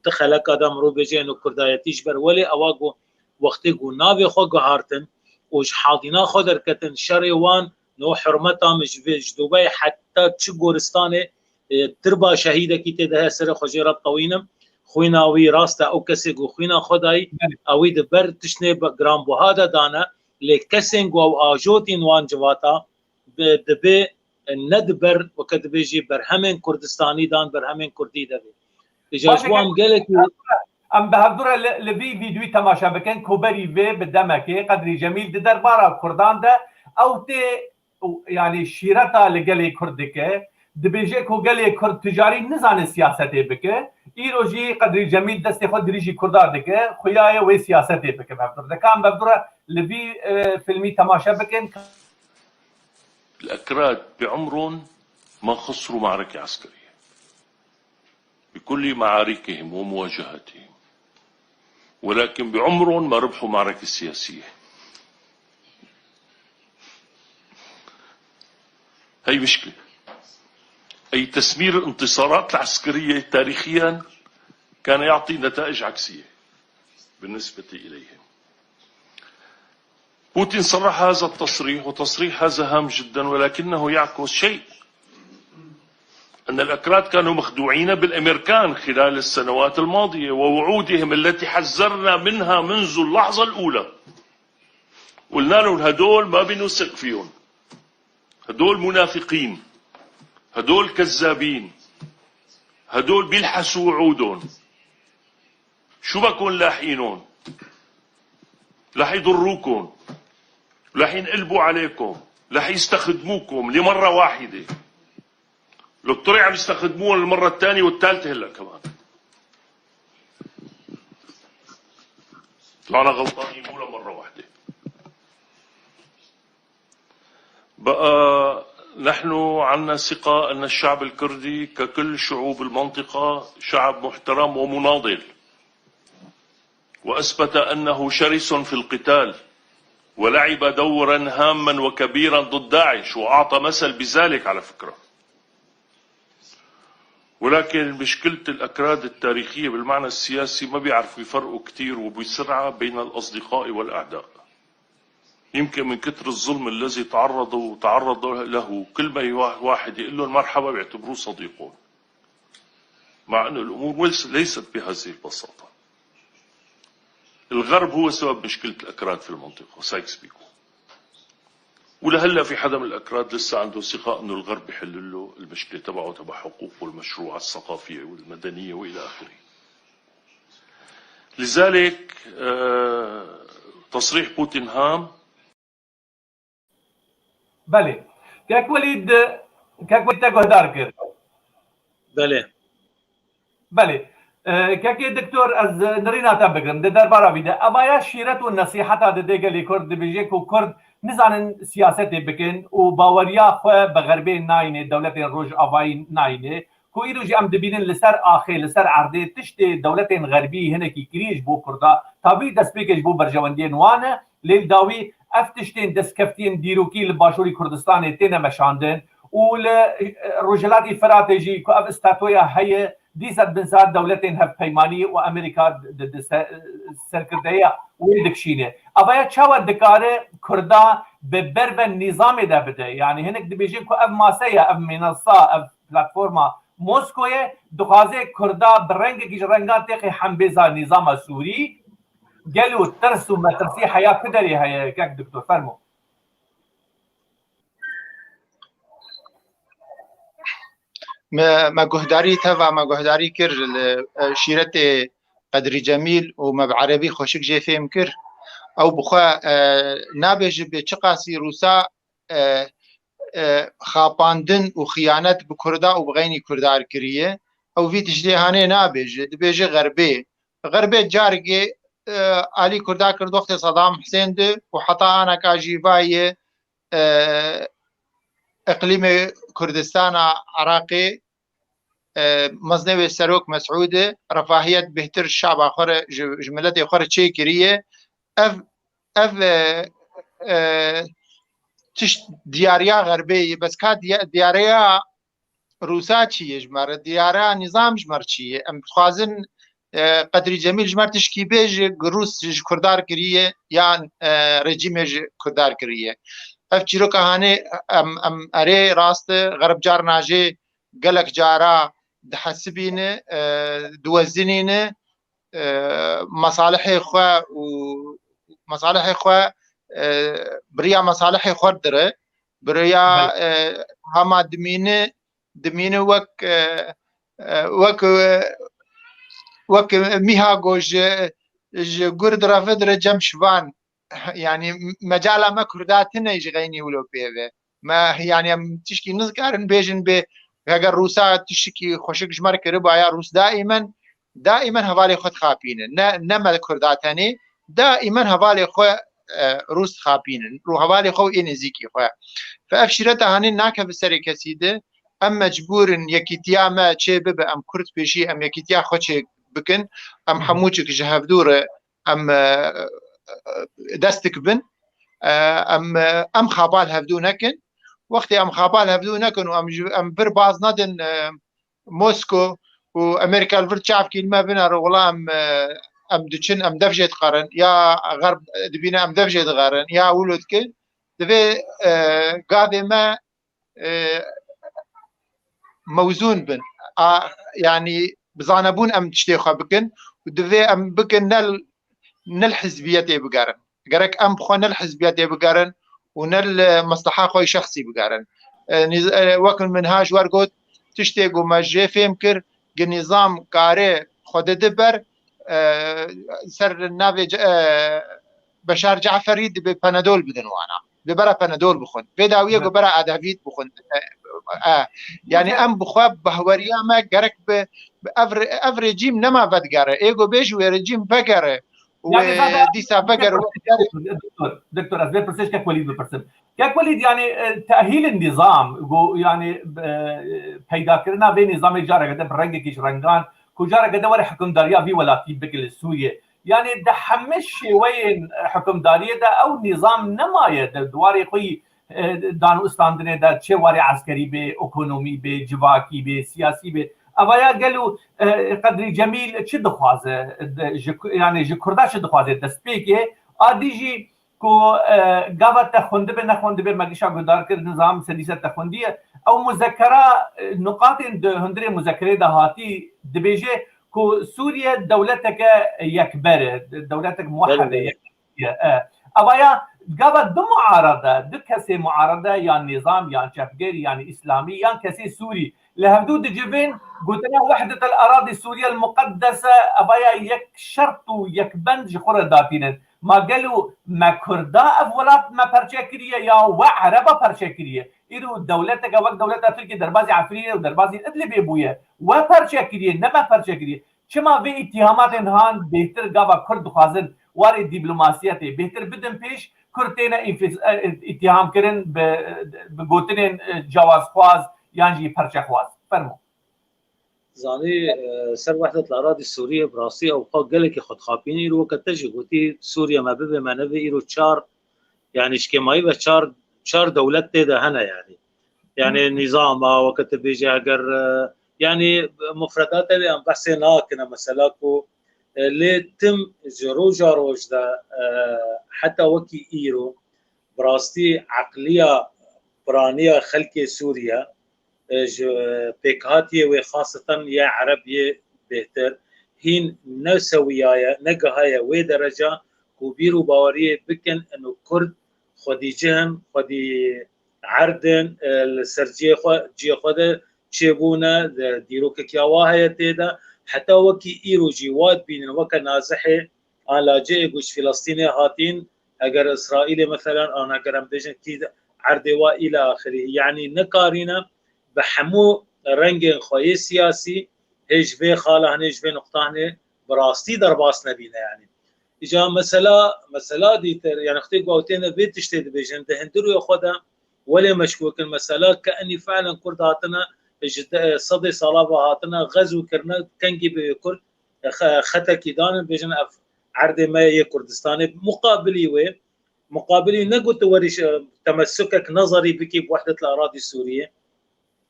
di xeleka de mirov bêje eno kurdayetî ji ber welê ewa ku wextê ku navê xwe guhartin, û ji hadîna xwe derketin şerê wan, no hurmeta min ji vê, ji Dubey heta çi goristanê, e, tirba şehîdekî tê de heye, serê xwe jê re tewînim. Xwîna wî rast e, ew kesê ku xwîna xwe dayî, Belê. Ewî di ber tiştê be-, giranbuha de dane, lê kesên ku ew ajotîn wan civata, bi-, dibê, e, ne di ber, weke dibêjî, berhemên Kurdistanî dan, berhemên Kurdî de bê. Îja Baş ji bo e, em gelekî em bi hevdû re li, li vî vîdyoyî temaşe bikin, ku berî vê bi demekê Qedrî Cemîl di derbara Kurdan de ew tê û, yanî, şîreta li gelê Kurd dike, dibêje ku gelê Kurd tu carî nizane siyasetê bike, îro jî Qedrî Cemîl destê xwe dirîjî Kurda dike, xuya ye wê siyasetê bike bi hevdû re. De ka em bi hevdû re li vî, e, filmî temaşe bikin. الأكراد بعمرهم ما خسروا معركة عسكرية بكل معاركهم ومواجهاتهم، ولكن بعمرهم ما ربحوا معركة سياسية. هي مشكلة. أي تسمير الانتصارات العسكرية تاريخيًا كان يعطي نتائج عكسية بالنسبة إليهم. بوتين صرح هذا التصريح، وتصريح هذا هام جدًا، ولكنه يعكس شيء، أن الأكراد كانوا مخدوعين بالأمريكان خلال السنوات الماضية ووعودهم التي حذرنا منها منذ اللحظة الأولى. قلنا لهم: "هدول ما بنثق فيهم، هدول منافقين، هدول كذابين، هدول بيلحسوا وعودهم." شو بكون لاحقينهم؟ رح يضروكم، رح ينقلبوا عليكم، رح يستخدموكم لمرة واحدة. لو طلع عم يستخدموهم المرة الثانية والثالثة هلأ كمان. طلعنا غلطانين، مو لمرة واحدة. بقى نحن عنا ثقة أن الشعب الكردي ككل شعوب المنطقة شعب محترم ومناضل، وأثبت أنه شرس في القتال، ولعب دورا هاما وكبيرا ضد داعش، وأعطى مثل بذلك على فكرة. ولكن مشكلة الأكراد التاريخية بالمعنى السياسي ما بيعرفوا يفرقوا كتير وبسرعة بين الأصدقاء والأعداء. يمكن من كتر الظلم الذي تعرضوا، تعرضوا له، كل ما يوا-، واحد يقول لهم مرحبا بيعتبروه صديقهم، مع أن الأمور ليس-، ليست بهذه البساطة. الغرب هو سبب مشكلة الأكراد في المنطقة، سايكس بيكو. ولهلأ في حدا من الأكراد لسه عنده ثقة إنه الغرب بيحل له المشكلة تبعه، تبع حقوقه، المشروعات الثقافية والمدنية وإلى آخره. لذلك، آه، تصريح بوتين هام. Belê. Kek Welîd, Kek Welîd te guhdar kir. Belê. Belê. E, kekê Doktor, ez nirîna te bigirim. Di derbara vî de, evaya şîret û nesîheta dide gelê Kurd, dibêje ku Kurd nizanin siyasetê bikin û baweriya xwe bi Xerbê nayîne, dewletên Rojavayî nayîne. Ku îro jî em dibînin li ser axê, li ser erdê tiştê dewletên Xerbî hinekî kirî ji bo Kurda, tabî destpêkê ji bo berjewendiyên wan e, lê li dawî ev tiştên destkeftiyên dîrokî li Başûrî Kurdistanê têne meşandin û li, e, Rojhilatî Firatê jî ku ev statûya heye, dîsa di bin ser dewletên hevpeymanî û Amerîka di, di se-, serkirdeya wê dikişîne. Evaya çawa dikare Kurda bi ber ve nîzamê de bide? Yanî hinek dibêjin ku ev mase ye, ev mînasa, ev platforma Moskoyê dixwaze Kurda bi rengekî ji rengan têxe hembêza nîzama Sûrî. Gelo tirs û metirsî heya ku derê heye, kek Doktor, fermo. Me, me guhdarî teva, me guhdarî kir li, e, şîretê Qedrî Cemîl û me bi erebî xweşik jê fêm kir. Ew bi xwe, e, nabêje bê çiqasî Rûsa, e, e, xapandin û xiyanet bi Kurda û bi xeynî Kurda kiriye. Ew vî tiştê hanê nabêje, dibêje Xerbê. Xerbê carekê, e, alî Kurda kir wextê Sedam Hisên de û heta anaka jî vayê, e, iqlîmê Kurdistana Iraqê, e, mezinê wê Serok Mesûd e, refahiyet bêhtir şaba xwe re, ji, ji miletê xwe re çêkiriye. Ev, ev, e, e, tişt diyariya Xerbê ye, bes ka diya-, diyariya Rûsa çi ye ji me re? Diyariya nîzam ji me re çi ye? Em dixwazin e, Qedrî Cemîl ji me tişkî bêje, Rûs ji Kurdar kiriye yan, e, rejîmê ji Kurdar kiriye. Ev çîroka hanê em, em erê rast e, Xerb carna jê gelek cara dihesibîne, e, diwezinîne, e, mesalihê xwe û mesalihê xwe, e, biriya mesalihê xwe dire, biriya, Belê. e, hema dimîne, dimîne wek, e, e, wek, e, wek mîha go ji, ji gur direve dire cem şivan. Yani mecala me Kurda tine ji xeynî wilo pê ve. Me, yani em tişkî nizkarin bêjin bê, heger Rûsa tişkî xweşik ji me re kiribaya, Rûs daimen, daimen hevalê xwe dixapînin. Ne, ne me Kurda tenê, daimen hevalê xwe, e, Rûs dixapînin. Rû hevalê xwe û ê nêzîkî xwe. Fe ev şîreta hanê nakeve serê kesî de, em mecbûr in yekîtiya me çê bibe, em Kurd pêşî em yekîtiya xwe çê bikin, em Hı hı. hemû çik ji hevdû re em, e, dest dikibin, e, em, e, em xapal hevdû nekin. Wextê em xapal hevdû nekin û em ji, em vir baz nedin, e, Mosko û Amerîka li vir çavkî li me binere, wela em, e, em diçin, em dev jê dixerin, ya Xerb dibîne em dev jê dixerin, ya wilo dikin, divê, e, gavê me, e, mewzûn bin. A, yani bi zanebûn em tiştê xwe bikin û divê em bikin ne, ne li hizbiyetê bigerin. Gerek em bi xwe ne li hizbiyetê bigerin û ne li mesleha xwe yî şexsî bigerin. E, nîz-, e, wek min ha ji wer got, tiştê ku me jê fêm kir, ki nîzam kare xwe dide ber, e, ser navê ce-, e, Beşar Caferî dibe Panadol bidin wana. Dê bera Panadol bixwin. Vê dawiyê Evet. ku bera Adavît bixwin. E, e, yani Evet. em bi xwe bahweriya me gerek bi, bi ev, re-, ev rejîm nema vedigere. Ê ku bêj wê rejîm vegere. Yani Wê zaten dîsa vegere. Doktor, doktor, ez vê pirsê ji Kek Welîd bipirsim. Kek Welîd, yani, e, tehîlin nîzam, go, yani, e, peydakirina vê nîzamê careke de bi rengekî ji rengan, ku careke de were hikimdariya vî welatî bike li Sûriyê. Yani di hemî şêweyên, e, hikimdariyê de ew nîzam nemaye di, di warê xwe yî, e, dan û istandinê de çi warê eskerî bê, ekonomî bê, civakî bê, siyasî bê. Evaya gelo, e, Qedrî Cemîl çi dixwaze? De, ji ku-, yani ji Kurda çi dixwaze? Destpêkê, a dî jî ku, e, gava te xwendibe, nexwendibe, me gişa guhdar kir, nizam sedî sed te xwendiye. Ew muzekera, e, nuqatên di hundirê muzekerê de hatî dibêje ku Sûriye dewleteke yekber e, dewletek muwehhed e, Belê, belê. yek-, e. Evaya gava du muarede, du kesê muarede, yan nizam, yan çepgir, yan îslamî, yan kesê Sûrî li hevdû dicivin, gotina Wehdet el Eradî Sûriye el Muqeddese, evaya yek şert û yek bend ji xwe re datînin. Ma gelo me Kurda ev welat me perçe kiriye ya we Ereba perçe kiriye? Îro dewleteke wek dewleta Tirkiyê derbazî Efrînê û derbazî Idlibê bûye. We perçe kiriye, ne me perçe kiriye. Çima vê îtîhamatên han bêhtir gava Kurd dixwazin warê dîplomasiyetê bêhtir bidin pêş, Kurd têne înfis-, e, îtîham kirin bi, bi gotinên, e, cewazxwaz yan jî perçexwaz? Fermo. Zanî, e, ser Wehdet Eradî Sûriye bi rastî ew xwe gelekî xwe dixapîne. Îro weke te jî gotî, Sûriye me bibe me nebe, îro çar, yani ji kêmayî ve çar, çar dewlet tê de hene yani. Yani nîzama, weke te bêje eger, e, yani mufredatê wê em behsê nakine mesela ku, e, lê tim ji roja roj de, e, heta wekî îro bi rastî eqliya piraniya xelkê Sûriye, e, ji pêkhatiyê wê xaseten yê Ereb yê bêhtir, hîn nesewiyaye, negihaye wê dereca ku bîr û baweriyê bikin ino Kurd xwedî cih in, xwedî erd in, e, li ser cihê xwe, cihê xwe de çêbûne, de dîrokekî awa heye tê de. Heta wekî îro jî wa dibînin weke Nazihê, an laceyê ku ji Filistînê hatîn, eger Îsraîlê meselen, an eger em bêjin kî erdê wa île axirî, yanî nikarîne bi hemû rengên xwe yê siyasî hê ji vê xala hanê, ji vê nuqta hanê bi rastî derbas nebîne yanî. Îca mesela, mesela dîtir, yanî xtê ku ew têne vê tiştê dibêjin, di hundirê xwe de welê meşkûk in, mesela ke enî fe'len Kurd hatine, ji de-, sedê sala ve hatine, xezo kirine, kengî bi Kurd, xe-, xetekî danin, bêjin ev erdê me yê Kurdistanê. Muqabilî wê, muqabilî ne ku tu werî ş-, temessukek nezerî bikî bi Wehdet el Eradî Sûriyê.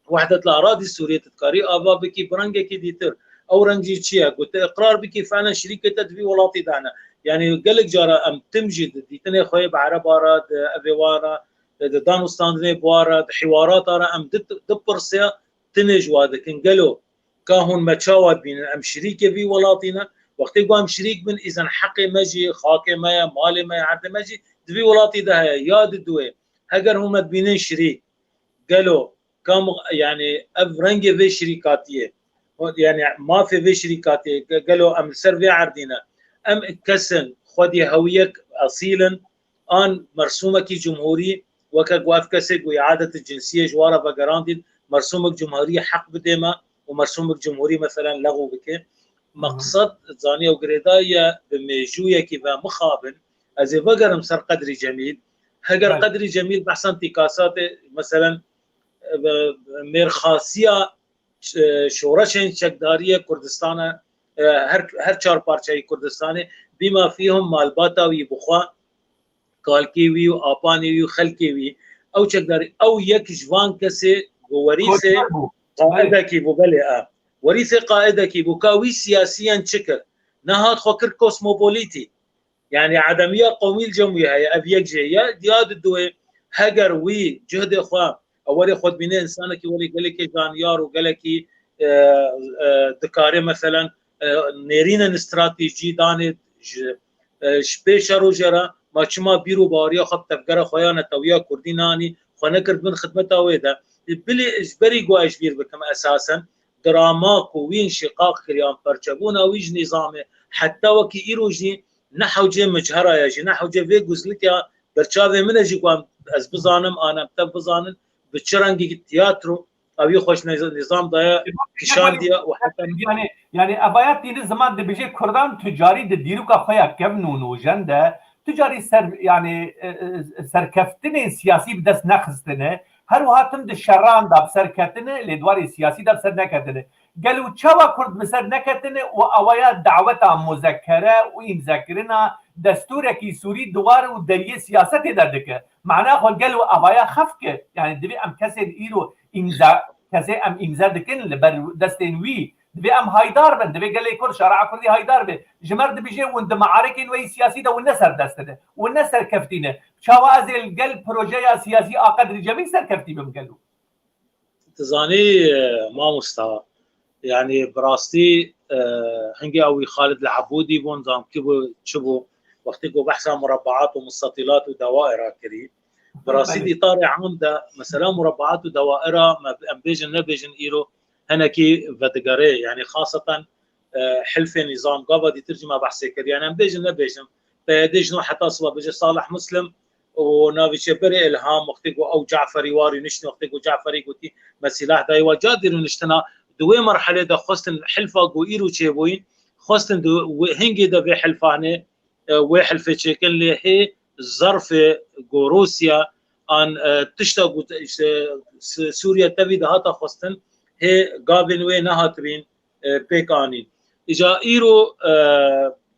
Wehdet el Eradî Sûriyê tu dikarî ava bikî bi rengekî dîtir. Ew reng jî çi ye? Ku tu iqrar bikî felen şirîkê te di vî welatî de hene. Yanî gelek cara em tim jî di dîtinê xwe yê bi ereba re, di evê wan re, di dan û standinê bi wan re, di hiwarata re em di, di pirsiya tinê ji wa dikin. Gelo ka hûn me çawa dibînin? Em şirîkê vî welatî ne. Wextê ku em şirîk bin, îzen heqê me jî, xakê me ye, malê me ye, erdê me jî di vî welatî de heye ya diduwê. Heger hûn me dibînin şirîk, gelo kam, yanî ev rengê vê şirîkatiyê, yanî mafê vê şirîkatiyê, ge-, gelo em li ser vê erdî ne? Em kesin xwedî hewiyek esîl in, an mersûmekî cumhûrî, weke ku ev kesê ku îadet cinsiyê ji wan re vegerandîn, mersûmek cumhûrî heq bidê me û mersûmek cumhûrî meselen lexw bike. Meqsed zanî ew girêdayî ye bi mêjûyekî ve mixabin. Ez ê vegerim ser Qedrî Cemîl. Heger Qedrî Cemîl behsa întîkasatê, meselen, e, mêrxasiya, e, şoreşên çekdariyê Kurdistana, e, her, her çar parçeyî Kurdistanê, bîma fîhum malbata wî bi xwe, kalkê wî û apanê wî û xelkê wî, ew çekdarî, ew yek ji van kesê ku werîsê qaidekî bû, belê, e, werîsê qaidekî bû, ka wî siyasiyen çi kir? Nehat xwe kir kosmopolîtî. Yanî edemiya qomî li cem wî heye, ev yek jê ye. Ya diduwê, heger wî cihdê xwe, ew werê xwe dibîne însanekî welê gelekî zanyar û gelekî, e, e, dikare, meselen, e, nêrînên stratejî danê ji, e, ji pê şer û jê re, ma çima bîr û baweriya xwe bi tevgera xwe ya netewiya kurdî nanî, xwe nekir bin xidmeta wê de? Bilê ji berî ku ez ji bîr bikim, esasen, drama ku wî înşîqaq kiriyan, perçebûna wî ji nîzamê, heta wekî îro jî ne hewcê micera ye jî, ne hewcê vê guzlika berçavê min e jî, ku em, ez bizanim, an em tev bizanin, bi çi rengî tiyatro ewî xweş nîz-, nîzam daye, kişandiye û heta Yani, yani evaya tîni ziman dibêje Kurdan tu carî di dîroka xwe ya kevn û nojen de tu carî ser, yani, e, e, serkeftinên siyasî bi dest nexistine. Her wiha tim di şeran de bi ser ketine, lê di warê siyasî de bi ser neketine. Gelo çawa Kurd bi ser neketine û awaya daweta muzekere û îmzekirina destûrekî Sûrî di war û deriyê siyasetê de dike? Mana xwe gelo avaya xef kir? Yani divê em kesên îro îmza, kesê em îmze dikin li ber destên wî, divê em haydar bin, divê gelê Kurd, şare'a Kurdî haydar be. Ji me re dibêje hûn di mearekên we yî siyasî de hûn ne serdest ne, hûn ne serkeftî ne. Çawa ez ê li gel projeya siyasî a Qedrî Cemîl serkeftî bim gelo? Tu zanî, e, mamosta, yanî bi rastî, e, hingê ew wî Xalid li Ebûdî bûn, zam kî bû, çi bû, wextê ku behsa murabbaat û mustatîlat û dawaira kirî, bi rastî di îtarê am de, mesela murabbaat û dawaira, me, em bêjin nebêjin îro hinekî vedigere, yanî xaseten, e, hilfê nîzam, gava dîtir jî me behsê kir. Yanî em bêjin nebêjin, P Y D ji no heta siba bêje Salih Muslim û navê çê berê Ilham, wextê ku ew Caferî warî niştin, wextê ku Caferî gotî me sîlah dayî wa, ca dî rûniştina di wê merhelê de xwestin hilfa ku îro çêbûyîn, xwestin di wê, hingê de vê hilfanê, e, wê hilfê çêkin, lê hê zerfê ku Rûsya an, e, tişta ku, işte, Sûriye tevî de hata xwestin, hê gavên wê nehatibîn, e, pêk anîn. Îca îro, e,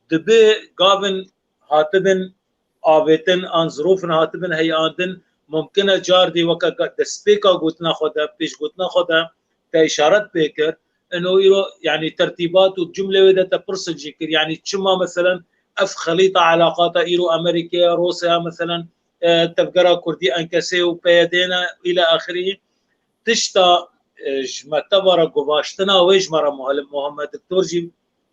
dibe gavin hatibin avêtin an zirofin hatibin heyandin, mumkin e cardî weke ga-, destpêka gotina xwe de, pêşgotina xwe de te îşaret pê kir. Ino îro, yanî tertîbat û cumlê wê de te pirsin jî kir. Yanî çima meselen ev xelîta elaqata îro Amerîkaya, Rûsya, meselen, e, tevgera Kurdî, Enkesê û P Y D ne, île axirî. Tişta, e, ji me teva re guvaştina wê ji me re Muhel-, Muhammed Doktor jî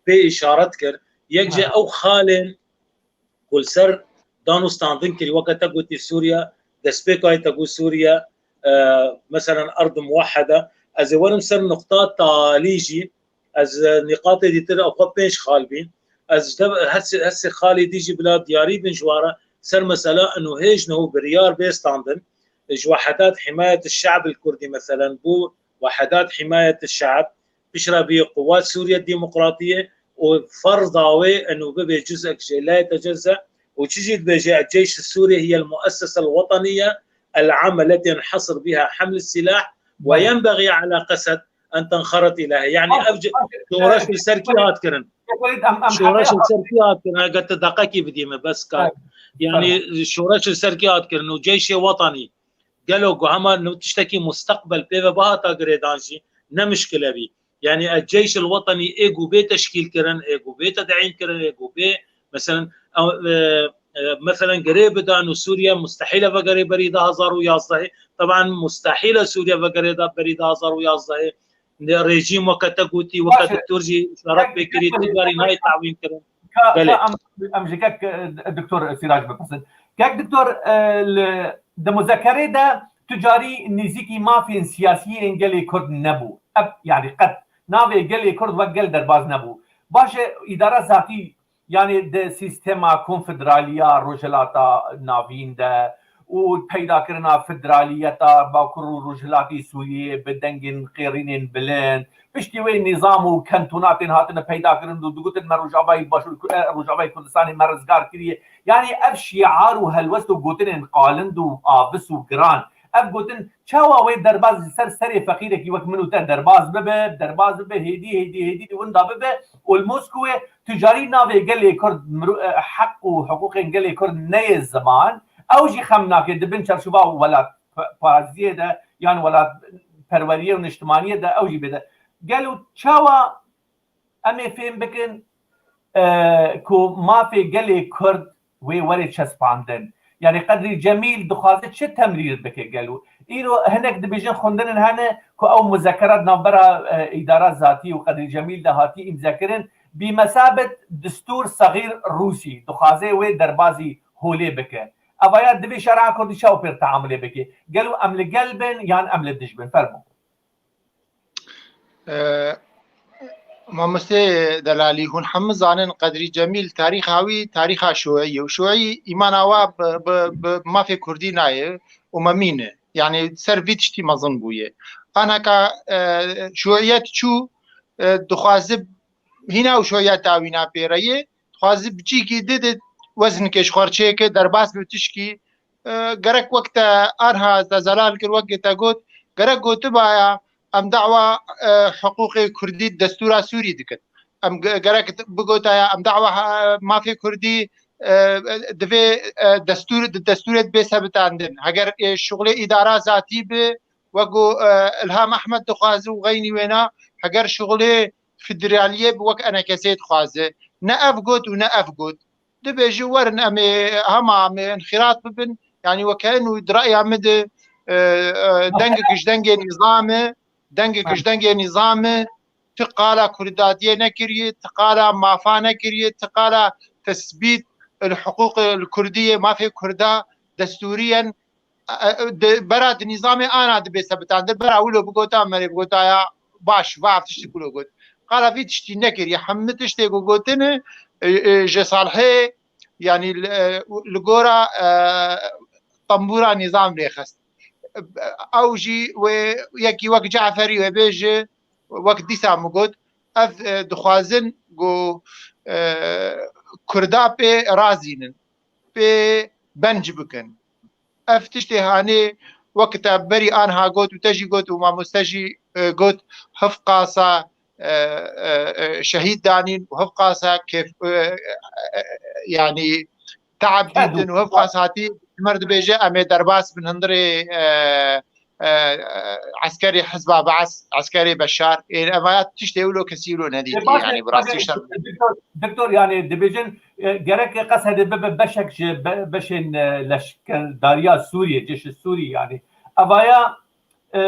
pê îşaret kir. Yek ji ew xalên ku li ser dan û standin kirî, weke te gotî Sûriye, destpêka te got Sûriye, e, meselen erd muwehhede. Ez ê werim ser nuqta talî jî, ez, e, nîqatê dîtir ew xwe pênc xal bîn. Ez ji te her sê, her sê xalê dî jî bila diyarî bin ji wa re ser mesela inu hêj niho biryar bê standin. Ji Wehedat Himayet Şe'b el Kurdî meselen bû Wehedat Himayet Şe'b, piştre bî Quwat Sûriye Demokratiyê û ferza wê inu bibe cuz'ek jê la yetecezze û çi jî dibêje, Ceyş Sûriye hiye el muessese el weteniye el am leti yenhasir biha haml silah ve yenbexî ala qesed en tenxerit ileyha. Yanî ev şoreş li ser kî hat kirin? Şoreş li ser kî hat kirin? Eger tu deqekî bidî me, bes kar. Yanî şoreş li ser kî hat kirin û ceyşê wetanî gelo ku hema nu tiştekî musteqbel pê ve bihata girêdan jî ne mişkile bî. Yani, e, Ceyş el Wetenî ê ku bê teşkîl kirin, ê ku bê tedîn kirin, ê ku bê, meselen, e, e, e, meselen, girê bidan û Sûriye mustehîl e vegerê berî du hazar û yazdehê. Teban mustehîl e Sûriye vegerê da berî du hazar û yazdehê. Ne rejîm weke te gotî, weke Baş e. Doktor jî îşaret pê kirî, tu carî nayê tawîn kirin. Ka, Belê. Ka em, em ji kek, e, Doktor Sîrac bipirsin. Kek Doktor, e, li, di muzekerê de tu carî nêzîkî mafên siyasî yên gelê Kurd nebû. Ev, yani qet navê gelê Kurd wek gel derbaz nebû. Baş e, îdara zatî, yani di sîstema konfederaliya Rojhilata Navîn de û peydakirina federaliyeta Bakur û Rojhilatî Sûriyê bi dengên qêrînên bilind, piştî wê nîzam û kentûnatên hatine peyda kirin û digotin me Rojavayê Başûr, e, Rojavayê Kurdistanê me rizgar kiriye. Yani ev şiar û helwest û gotinên qalind û avis û giran. Ev gotin çawa wê derbaz ji ser serê feqîrekî wek min û te derbaz bibe, derbaz bibe, hêdî, hêdî, hêdî di winda bibe û li Moskowê tu carî navê gelê Kurd, miru-, e, heq û hiqûqên gelê Kurd neyê ziman, ew jî xem nake di bin çarçova welat pe-, parziyê de yan welat perweriyê û niştimaniyê de ew jî bêde. Gelo çawa em ê fêm bikin, e, ku mafê gelê Kurd wê were çespandin? Yani Qedrî Cemîl dixwaze çi temrîr bike gelo? Îro hinek dibêjin xwendinên hene ku ew muzekerat navbera, e, îdara zatî û Qedrî Cemîl de hatî îmzekirin, bî mesabet distûr sexîr Rûsî dixwaze wê derbazî holê bike. Evaya divê şer'a Kurdî çawa pêr teamulê bike? Gelo em li gel bin yan em li dij bin? Fermo. E, Mamostê Delalî, hûn hemû zanin Qedrî Cemîl tarîxa wî tarîxa şûeyî ye û şûeyî îmana wa bi, bi, bi mafê kurdî nayê û memîn e. Yani ser vî tiştî mezin bûye. Anaka, e, şûeyet çû, e, dixwaze hîna û şûeyeta wîna pêre ye, dixwaze bi cîkî di, di weznikê ji xwe re çêke, derbas bi tişkî, e, gerek wek te anha te zelal kir, wek te got, gerek gotibaya em dawa, e, hiqûqê kurdî destûra Sûrî dikin. Em ge-, gerek bigotaya em dawa, e, mafê kurdî, e, divê, e, destûr, di destûrê bê sebitandin. Heger, e, şuxulê îdara zatî bi, wek ku, e, Ilham Ehmed dixwaze û xeynî wêna, heger şuxulê federaliyê bi wek enekesê dixwaze. Ne ev got û ne ev got. Dibêje werin em ê hema em ê înxîrat bibin. Yani weke ên û di reya min de, e, e, dengek ji dengê nîzam e, dengek ji dengê nîzam e, ti qala kurdadiyê nekiriye, ti qala mafa nekiriye, ti qala tesbît li hiqûq li kurdiyê, mafê kurda destûriyen, e, e, di, bera di nîzamê ana dibe sebitandin, bera wilo bigota, merê bigotaya baş, va ev tiştî wilo got. Qala vî tiştî nekiriye. Hemû tiştê ku gotine, e, e, ji Salihê, yani li, e, li gora, e, tembûra nîzam lê xist. Ew jî wê yekî wek Caferî wê bêje, wek dîsa min got, ev, e, dixwazin ku, e, Kurda pê razînin, pê benc bikin. Ev tiştê hanê wek te berî anha got û te jî got û mamoste jî, e, got, hevqasa, e, e, e, şehîd danîn û hevqasa kêf, e, e, e, yani teab dîtin û hevqas hatî ji me re dibêje, em ê derbas bin hundirê, e, e, e, eskerê Hizba Beas, eskerê Beşar. Ê, evaya tiştê wilo kesî wilo nedîtiye, yani bi rastî şer. Doktor, doktor, yani dibêjin, e, gerek Qesedê bibe beşek ji be-, beşên, e, leşkerdariya Sûriyê, Cêşê Sûrî, yani. Evaya, e,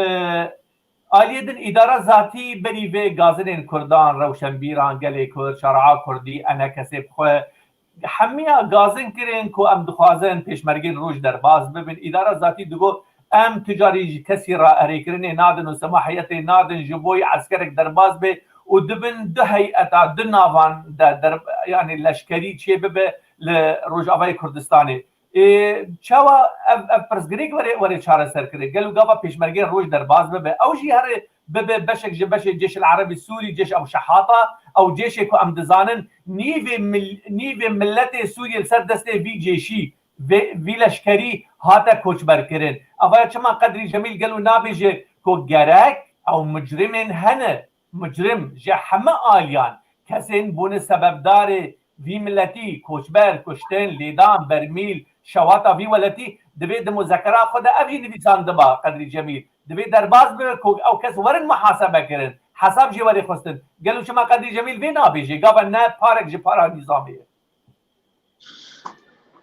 aliyê din îdara zatî berî vê gazinên Kurdan, rewşenbîran, gelê Kurd, şerea Kurdî, enekesê bi xwe, hemiya gazin kirin ku em dixwazin pêşmergên roj derbas bibin. Îdara zatî digot, em tu carî ji kesî re erêkirinê nadin û semahiyetê nadin ji bo yî eskerek derbas bê û dibin du heyeta, du navan de der-, yani leşkerî çê bibe li Rojavayê Kurdistanê. Ê, çawa ev, ev pirsgirêk were, were çareser kirin? Gelo gava pêşmergên roj derbas bibe? Ew jî here bibe beşek ji beşê Cêş el Erebî Sûrî, Cêş ew şehata, ew cêşê ku em dizanin nîvê mil-, nîvê miletê Sûriyê li ser destê vî cêşî, vê, vî leşkerî hate koçberkirin. Evaya çima Qedrî Cemîl gelo nabêje ku gerek ew micrimên hene, micrim ji heme aliyan, kesên bûne sebebdarê vî miletî, koçber, kuştin, lêdan, bermîl, şewata vî weletî, divê di muzekera xwe de ev jî nivîsandiba Qedrî Cemîl. Divê derbas bibe ku ew kes werin muhasebe kirin. hesab jî werê xwestin. Gelo çima Qedrî Cemîl vê nabêjê? Gava ne parek ji para nîzamê ye.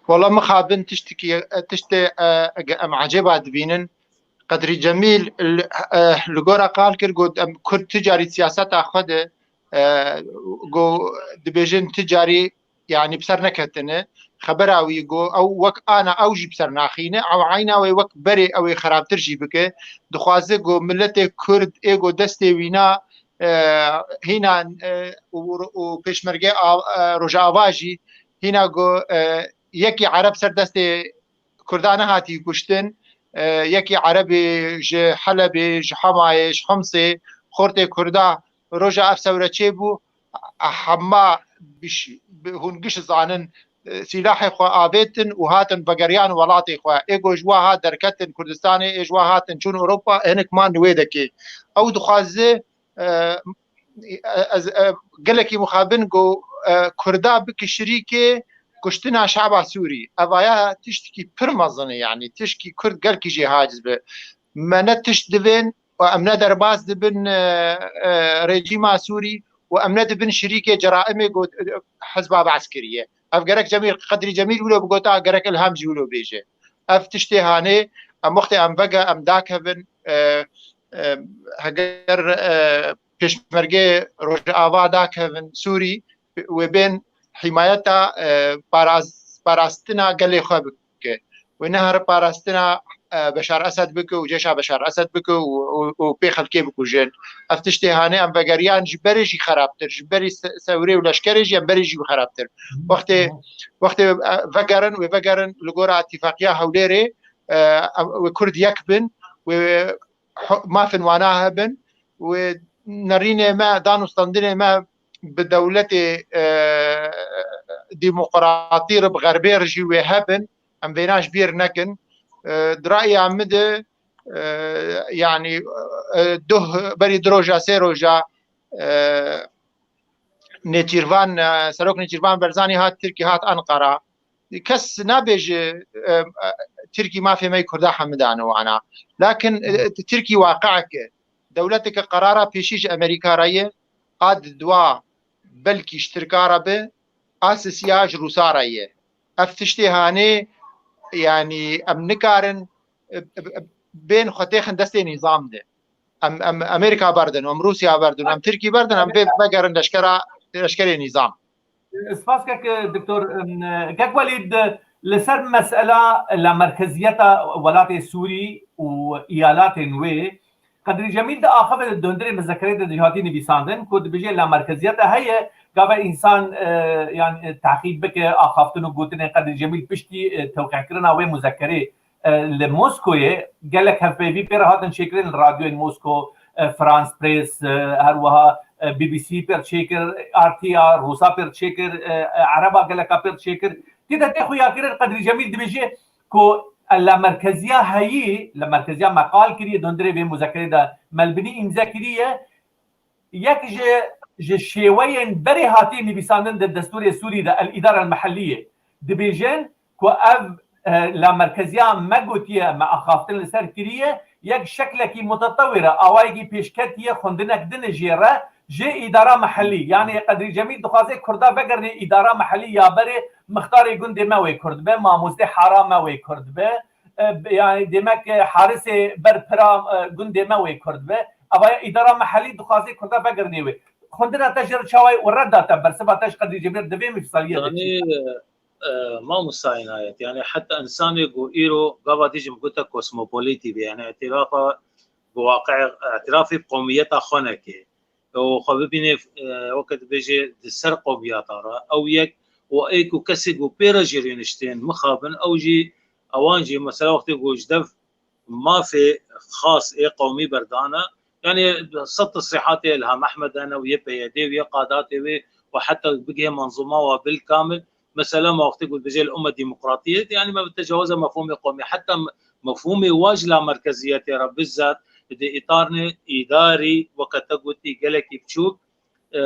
Wala mixabin tiştekî, tiştê, e, ege em ecêba dibînin. Qedrî Cemîl li, e, li gora qal kir, got, em Kurd ti carî siyaseta xwe de, e, got, dibêjin ti carî, yanî bi ser neketine. Xebera wî got, ew wek ana ew jî bi ser naxîne, ew eyna wê wek berê ew ê xerabtir jî bike. Dixwaze got, miletê Kurd ê got destê wîna, e, hîna, e, û, û pêşmerge av-, e, Rojava jî hîna got, e, yekî Ereb ser destê Kurda nehatî kuştin, e, yekî Erebê ji Helebê, ji Hemayê, ji Himsê, xortê Kurda roja ev sewre çêbû, hema biş-, bi-, hûn giş zanin, e, sîlahê xwe avêtin û hatin vegeriyan welatê xwe. Ê ku ji wa hat derketin Kurdistanê, ê ji wa hatin çûn Ewropa, hinek man li wê dekê. Ew dixwaze, e, ez, e, gelekî mixabin ku, e, Kurda bike şirîkê kuştina şaba Sûrî. Evaya tiştekî pir mezin e, yanî tiştekî Kurd gelkî jê haciz be. Me ne tişt divên û em ne derbas dibin, e, e, rejîma Sûrî û em ne dibin şirîkê ceraimê ku, e, Hizba Be's kiriye. Ev gerek Cemîl, Qedrî Cemîl wilo bigota, gerek Ilham jî wilo bêje. Ev tiştê hanê, em wextê em vege, em dakevin, e, e, heger, e, pêşmergê Rojava dakevin Sûrî, wê bên hîmayeta, e, paraz-, parastina gelê xwe bike. Wê nehere parastina, e, Beşar Esed bike û cêşa Beşar Esed bike û, û, û pê xelkê bikujin. Ev tiştê hanê em vegeriyan ji berê jî xerabtir, ji berî se-, sewrê û leşkerê jî em berê jî xerabtir. Wextê, wextê, e, vegerin, wê vegerin li gora Îtîfaqiya Hewlêrê, e, em, wê Kurd yek bin, wê hu-, mafên wana hebin, wê nerînê me, dan û standinê me bi dewletê, e, demokratî re, bi xerbê re jî wê hebin, em vêna ji bîr nekin. E, di raya min de, e, yanî, e, duh, berî du roja, sê roja, e, Nêçîrvan, e, Serok Nêçîrvan Barzanî hat Tirkî, hat Enqera. Kes nabêje, e, e, Tirkî mafê me yê Kurda hemidane wana. Lakin, e, Tirkî waqi'ek e. Dewleteke qerara pêşî ji Amerîka re ye, a di dua belkî ji Tirka re be, a sisiya ji Rûsa re ye. Ev tiştê hanê, yanî em nikarin, e, e, e, bên xwe têxin destê nîzam de. Em, em Amerîka berdin, em Rûsya berdin, em Tirkî berdin, em vê vegerin leşkera, leşkerê nîzam. Spas kek Doktor, em, kek Welîd, li ser mesela lamerkeziyeta welatê Sûrî û îyalatên wê, Qedrî Cemîl di axavê de, di hundirê muzekerê de jî hatî nivîsandin ku dibêje lamerkeziyeta heye, gava însan, e, yan, e, teqîb bike axaftin û gotinên Qedrî Cemîl piştî, e, tewqehkirina wê muzekerê, e, li Moskoyê gelek hevpeyvî pê re hatin çêkirin li radyoyên Mosko, e, France Press, e, her wiha, e, B B C pê re çêkir, R T ya Rûsa pê re çêkir, e, e, Ereba geleka pê re çêkir. Tê de tê xuyakirin Qedrî Cemîl dibêje ku lamerkeziya heyî, lamerkeziya me qal kiriye, di hundirê vê muzekerê de me li binî îmze kiriye, yek ji, ji şêweyên berê hatiye nivîsandin di destûrê Sûrî de, El-Îdare El-Mehelliyê, dibêjin ku ev, e, lamerkeziya me gotiye, me axaftin li ser kiriye, yek şeklekî mutetewir e, awayekî pêşketî ye, xwindinek din e jê re, ji îdara mehellî. Yanî Qedrî Cemîl dixwaze Kurda vegerîne îdara mehellî ya berê, mixtarê gundê me wê Kurd be, mamostê hara me wê Kurd be, e, b-, yanî demek, e, harisê ber pira, e, gundê me wê Kurd be. Evaya îdara mehellî dixwaze Kurda vegerîne wê. Xwendina te jê re çawa ye û redda te, bersiva te ji Qedrî Cemîl di vê mîfsaliyê de çi ye? Yanî, e, e, mamosta Înayet, yanî heta însanê ku îro gava dî jî min gote kosmopolîtî be, yanî îtîrafa bi waqe, îtîrafê bi qomiyeta xwe neke. Û xwe bibîne, e, weke dibêje di ser qomiyeta re. Ew yek û ê ku kesê ku pê re jî rêniştên mixabin, ew jî, ewan jî mesela wextê ku ji dev mafê xas ê qewmî berdane, yanî sed tesrîhatê Ilham Ehmed hene û yê P Y D û yê qadatê wê û heta bigihê menzûma wa bil kamil, mesela me wextê ku dibêje li umme demokratiyet, yanî me bi tecawiza mefhûmê qewmî, heta mefhûmê wa ji lamerkeziyetê re bizzat di îtarnê îdarî, weke te gotî, gelekî biçûk, e,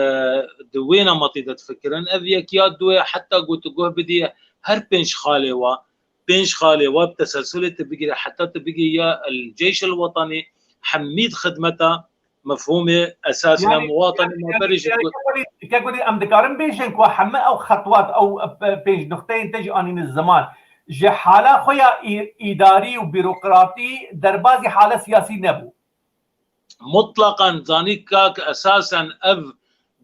di wê nemetî de difikirin. Ev yek ya duye, heta ku tu guh bidî her pênc xalê wa, pênc xalê wa bi teselsulê tu bigire, heta tu bigî ya El Ceyş El Wetenî, hemî di xidmeta mefhûmê esasî ya muwatanî me berê jî got. Kek welî, em dikarin bêjin ku heme ew xetwat, ew pênc nuqteyên te jî anîne ziman, ji hala xwe ya îdarî û bîrokratî derbazî hala siyasî nebû. Mutlaqan zanî kak esasen ev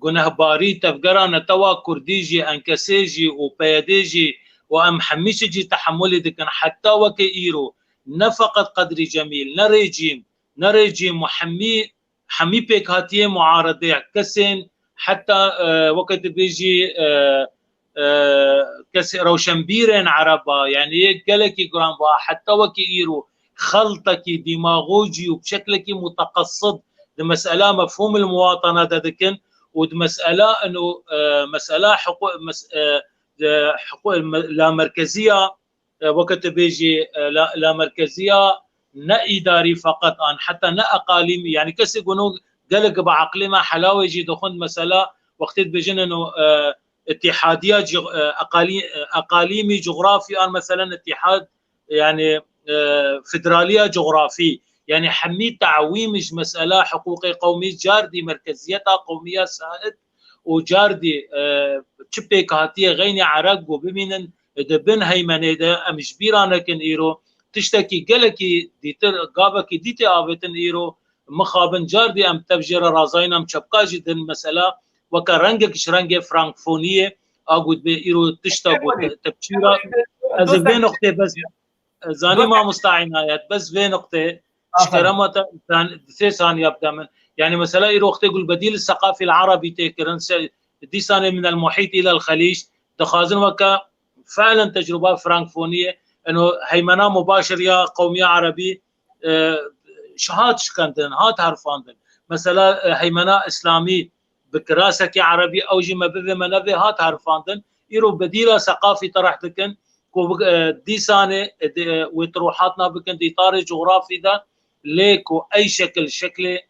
gunehbarî tevgera netewa kurdî jî, enkesê jî û peyedê jî û em hemî çi jî tehemulî dikin heta weke îro, ne feqet Qedrî Cemîl, ne rejîm, ne rejîm û hemî, hemî pêkhatiyê muaredê, kesên heta, e, weke dibêjî, e, e, kesê rewşenbîrên ereba, yanî yê gelekî giran ba, heta wekî îro xeltekî dîmagojî û bi şeklekî muteqesid di mesela mefhûmil muwatana de dikin û di mesela ino, e, mesela hiqû-, mes-, e, e, hiqû-, me-, lamerkeziya, e, weke tu bêjî, e, la-, lamerkeziya ne îdarî feqet an, heta ne eqalîmî, yanî kesê ku no gelek bi eqlê me helawê jî dixwend mesela wextê dibêjin ino, e, îtîhadiya cig-, e, eqalî-, e, eqalîmî, cografî an, meselen îtîhad, yanî, e, federaliya cografî, yanî hemî tewîm ji mesela hiqûqê qewmî, cardî merkeziyeta qewmiya saet û cardî, e, çi pêkhatiyê xeynî ereb ku bimînin di bin heymenê de, em ji bîra nekin îro, tiştekî gelekî dîtir, gavekî dîtê avêtin îro, mixabin cardî em tev jê re razayîn, em çepka jî din mesela weke rengek ji rengê frankofoniyê a got bê îro tişta got tepçîra. Ez ê vê noqtê bes, zanî mamosta Înayet, bes vê noqtê ji kerema te di sê saniya bide min. Yanî mesela îro wextê ku li bedîl seqafî li erebî tê kirin, se-, dîsanê min el muhît île el xelîc, dixwazin weke felen tecruba frankofoniyê, eno heymena mubaşir ya qewmiya erebî, e, hat şikandin, hat herfandin. Mesela, e, heymena îslamî bi kirasekî erebî, ew jî me bivê me nevê, hat herfandin. Îro bedîla seqafî tereh dikin ku bi, e, dîsanê, e, di, e, wê tirohatna bikin di îtarê cografî de, lê ku ey şekil, şeklê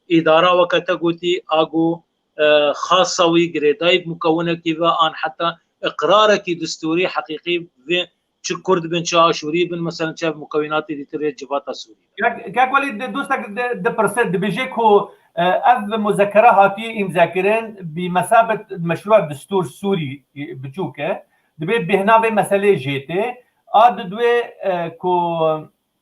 îdara weke te gotî, a ku, e, xasa wî girêdayî bi mukewinekî ve an heta iqrarekî distûrî heqîqî vê çi Kurd bin, çi Aşûrî bin, meselen çi ev mukewînatê dîtir yê civata Sûrî de. Kek, kek Welî, di, dostek di, dipirse, dibêje ku, e, ev muzekere hatiye îmzekirin bi mesabet meşrûa distûr Sûrî, e, biçûk e. Dibê bêhna vê meselê jê tê. A didwê, e, ku,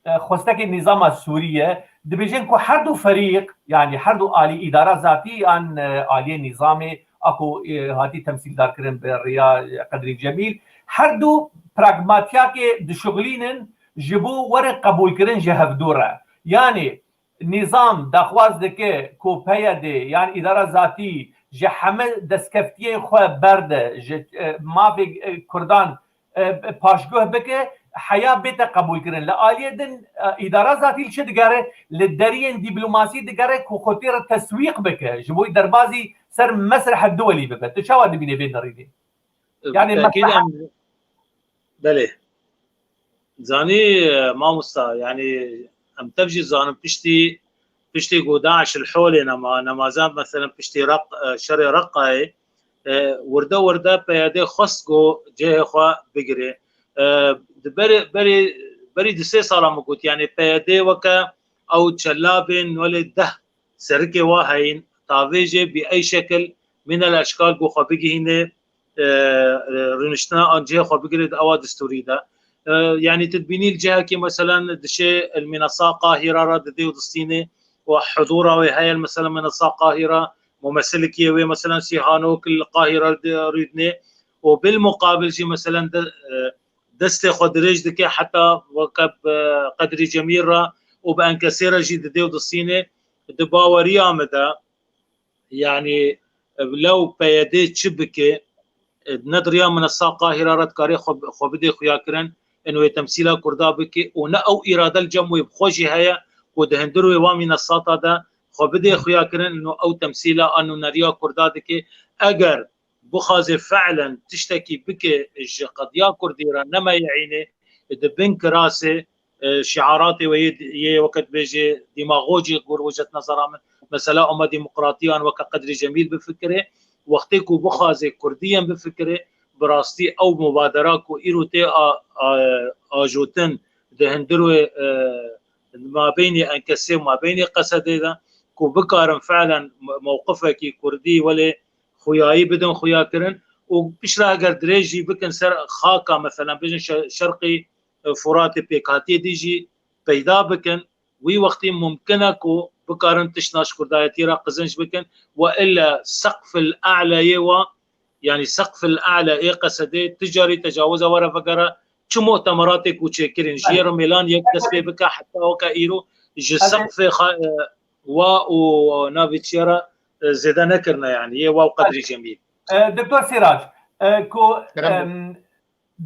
e, xwestekê nîzama Sûrî ye. Dibêjin ku her du ferîq, yanî her du alî îdara zatî an, e, aliyê nîzamê, a ku, e, hatî temsîldarkirin bi rêya Qedrî Cemîl, her du pragmatiyakê dişuxulînin ji bo werin qebûlkirin ji hevdû re. Yanî nîzam daxwaz dike ku P Y D yan îdara zatî ji heme destkeftiyên xwe berde, ji, e, mafê, e, Kurdan, e, paşguh bike, heya bête qebûlkirin. Li aliyê din, e, îdara zatî li çi digere? Li deriyên dîplomasî digere ku xwe tê re teswîq bike, ji bo derbazî ser mesreh duwelî bibe. Tu çawa dibînî vê nerînê? Yanî, belê. Zanî, e, mamosta, yanî em tev jî zanin piştî, piştî ku DAIŞ li Holê nema, nemaze, meselen piştî Req-, e, şerê Reqayê, e, wirde wirde P Y D xwest ku cihê xwe bigire. E, di berê, berê, berî du sê sala min got, yanî P Y D weke ew çelabên welê deh serikê wa heyîn, tavê jê bi ey şekil min el eşkal ku xwe bigihîne, e, rûniştina an cihê xwe bigire di ewa distûrî de. E, yanî tu dibînî li cihekî meselen dişê li mînesa Qahîra re didê û distînê û huzûra wê heye li meselen mînesa Qahîra, mumesilikî wê meselen Sîhanok li Qahîra di-, rûdinê û bil muqabil jî meselen de, e, destê xwe dirêj dike heta weke bi Qedrî Cemîl re û bi Enkesê re jî didê û distînê. Di baweriya min de, yanî, lew P Y D çi bike, ne di riya minesa Qahîra re dikare xwe, xwe bidê xuyakirin, in wê temsîla Kurda bike û ne ew îrade li cem wê bi xwe jî heye ku di hundir wê wa mînesata de xwe bidê xuyakirin, in ew temsîla a nûneriya Kurda dike. Eger bixwaze fe'len tiştekî bike ji qediya Kurdî re, nemeyî Eynê, di bin kirasê, e, şiaratê wê yê, yê weke dibêje dîmagojî gur wicet nezera min. Mesela, ema demokratiyan weke Qedrî Cemîl bifikire, wextê ku bixwaze Kurdiyan bifikire, bi rastî ew mubadera ku îro tê a, a, ajotin di hundir wê, e, mabeynê Enkesê û mabeynê Qesedê de, ku bikarin felen mewqifekî kurdî welê xuyayî bidin xuyakirin û piştre eger dirêj jî bikin ser xaka, meselen bêjin şe-, şerqî, e, Furatê pêkhatiyê dî jî peyda bikin, wî wextî mumkin e ku bikarin tiştna ji kurdayetiyê re qizinc bikin. Ve illa seqfil a'leyê wa, yanî seqfil a'le ê Qesedê ti carî tecawiza were vegere, çi mutemeratê ku çêkirin, ji yê Remêlan yek dest pê bike heta weke îro, ji seqfê xa-, e, wa û navê çiya re, e, zêde nekirine, yanî yê wa û Qedrî Cemîl. E, Doktor Sîrac, e, ku, Kerem. em,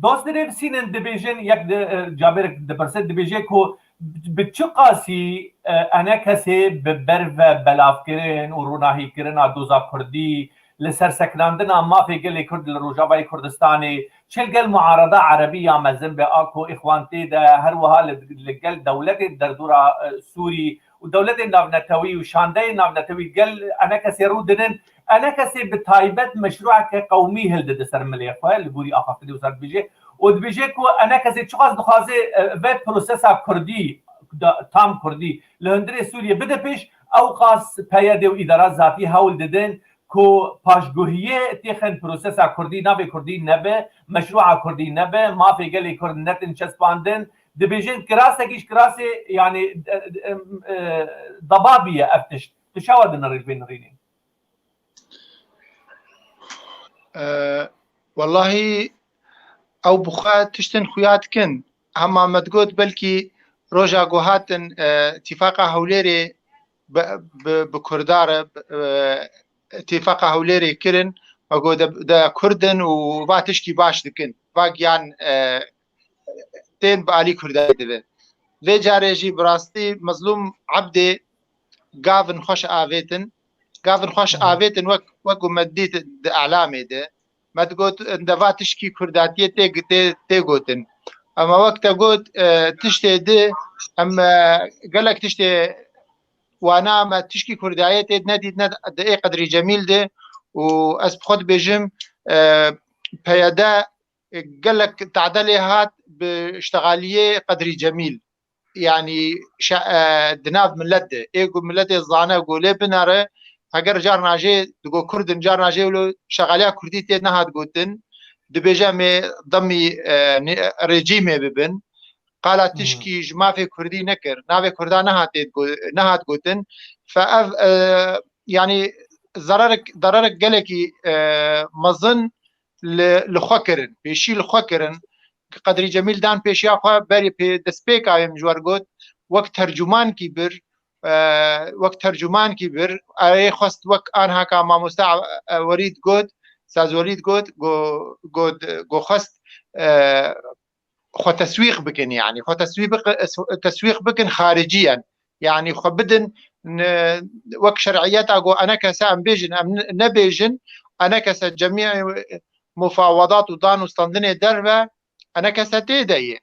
dost dinivîsînin dibêjin, yek di, e, cabêrek dipirse, dibêje ku bi çi qasî, e, enekesê bi ber ve belavkirin û ronahîkirina doza kurdî, li ser sekinandina mafê gelê kurd li Rojavayê Kurdistanê, çi li gel muarada erebî ya mezin be, a ku Îxwan tê de, her wiha li, li gel dewletên derdora, e, Sûrî û dewletên navnetewî û şandeyên navnetewî gel enekesê rû dinin, enekesê bi taybet meşrûeke qewmî hildide ser milê xwe, li gorî axaftinê wisa dibêje û dibêje ku enekesê çiqas dixwaze, e, ve prosesa kurdî, da-, tam kurdî li hundirê Sûriyê bide pêş, ew qas P Y D û îdara zatî hewl didin ku paşguhiyê têxin prosesa kurdî, navê kurdî nebe, meşrûa kurdî nebe, mafê gelê kurd netin çespandin. Dibêjin kirasekî ji kirasê, yanî, e, e, e, debabî ye ev tişt. Tu çawa dinirî vê nirînê? E, wellahî ew bi xwe tiştin xuya dikin. Hema me digot belkî roja ku hatin, e, Tîfaqa Hewlêrê bi, bi, bi Kurda re, bi, e, Tîfaqa Hewlêrê kirin, me got de, de Kurd in û va tişkî baş dikin. Va giyan, e, tên bi alî Kurda dibe. Vê carê jî bi rastî Mezlûm Ebdê gavin xweş avêtin. Gavin xweş Hı hı. avêtin wek, wek ku me dît di elamê de. Me digot, de va tişkî kurdatiyê tê, tê, tê gotin. Ama wek te got, e, tiştê di, em, e, gelek tiştê wana me tişkî kurdayê tê nedît, ne di ê Qedrî Cemîl de û ez bi xwe dibêjim, e, P Y D gelek tadê lê hat bi ştexaliyê Qedrî Cemîl. Yanî şe-, e, di nav milet de. Ê ku miletê zane ku lê binere, heger carna jê digo Kurd in, carna jê wilo şexaliya Kurdî tê nehat gotin, dibêje em ê demî, e, ne-, rejîmê bibin. Qala Hmm. tişkî ji mafê Kurdî nekir. Navê Kurda nehatê go-, nehat gotin. Fe ev, e, yanî zerarek, zerarek gelekî, e, mezin li, li xwe kirin, pêşî li xwe kirin. Qedrî Cemîl dan pêşiya xwe berî pê destpêka wê min ji we re got, wek tercûmankî bir, e, wek tercûmankî bir, erê xwest wek anha ka mamoste, e, Welîd got, Saz Welîd got, go, got, go xwest, e, xwe teswîq bikin, yanî xwe teswîq bik-, teswîq bikin xariciyen. Yanî xwe bidin, ne, wek şer'iyeta ku enekese em bêjin, em ne-, nebêjin, enekese cemî mufawedat û dan û standinê derve, enekese tê de ye.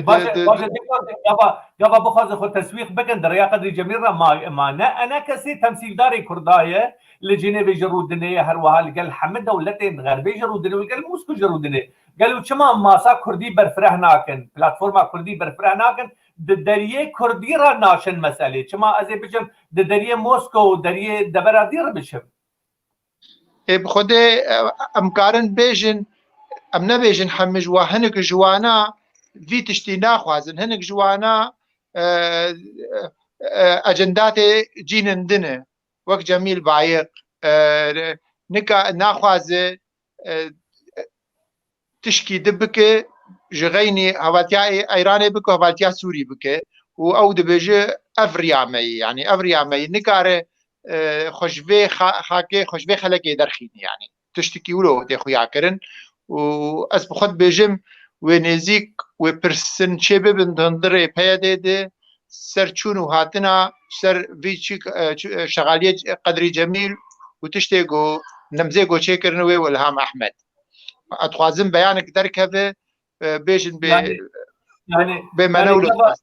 Baş e, Di- di- baş e, dikkat, gava, gava bixwaze xwe teswîq bikin, di rêya Qedrî Cemîl re ma, ma ne enekesê temsîldarê Kurda ye, li Cinêvê ji rûdinê ye, her wiha li gel hemî dewletên Xerbê ji rûdinê, li gel Mosko ji rûdinê. Gelo çima masa Kurdî berfireh nakin, platforma Kurdî berfireh nakin, di deriyê Kurdî re naşin meselê? Çima ez ê biçim di deriyê Mosko û deriyê devera dî re biçim? Ê, bi Xwedê, e, em karin bêjin, em nebêjin hemî ji wa, hinek ji wana vî tiştî naxwazin, hinek ji wana, e, e, ecendatê cînin din e. Wek Cemîl Bayiq, e, nika naxwaze, e, tişkî di bike, ji xeynî hevaltiya Ê-, Eyranê bike, hevaltiya Sûrî bike û ew dibêje ev riya me ye, yanî ev riya me ye. Nikare, e, xwe ji vê xa-, xakê, xwe ji vê xelekê derxîne, yanî tiştekî wilo tê xuya kirin û ez bi xwe dibêjim wê nêzîk wê pirsin çê bibin di hundirê P Y D'ê de ser çûn û hatina ser vî çîk, e, çi-, e, şexaliyê Qedrî Cemîl û tiştê ku nimzê ku çêkirine wê û Ilham Ehmed. Ez dixwazim beyanek derkeve, e, bêjin bê, Yanî, yanî, bê mene yanî û li gava,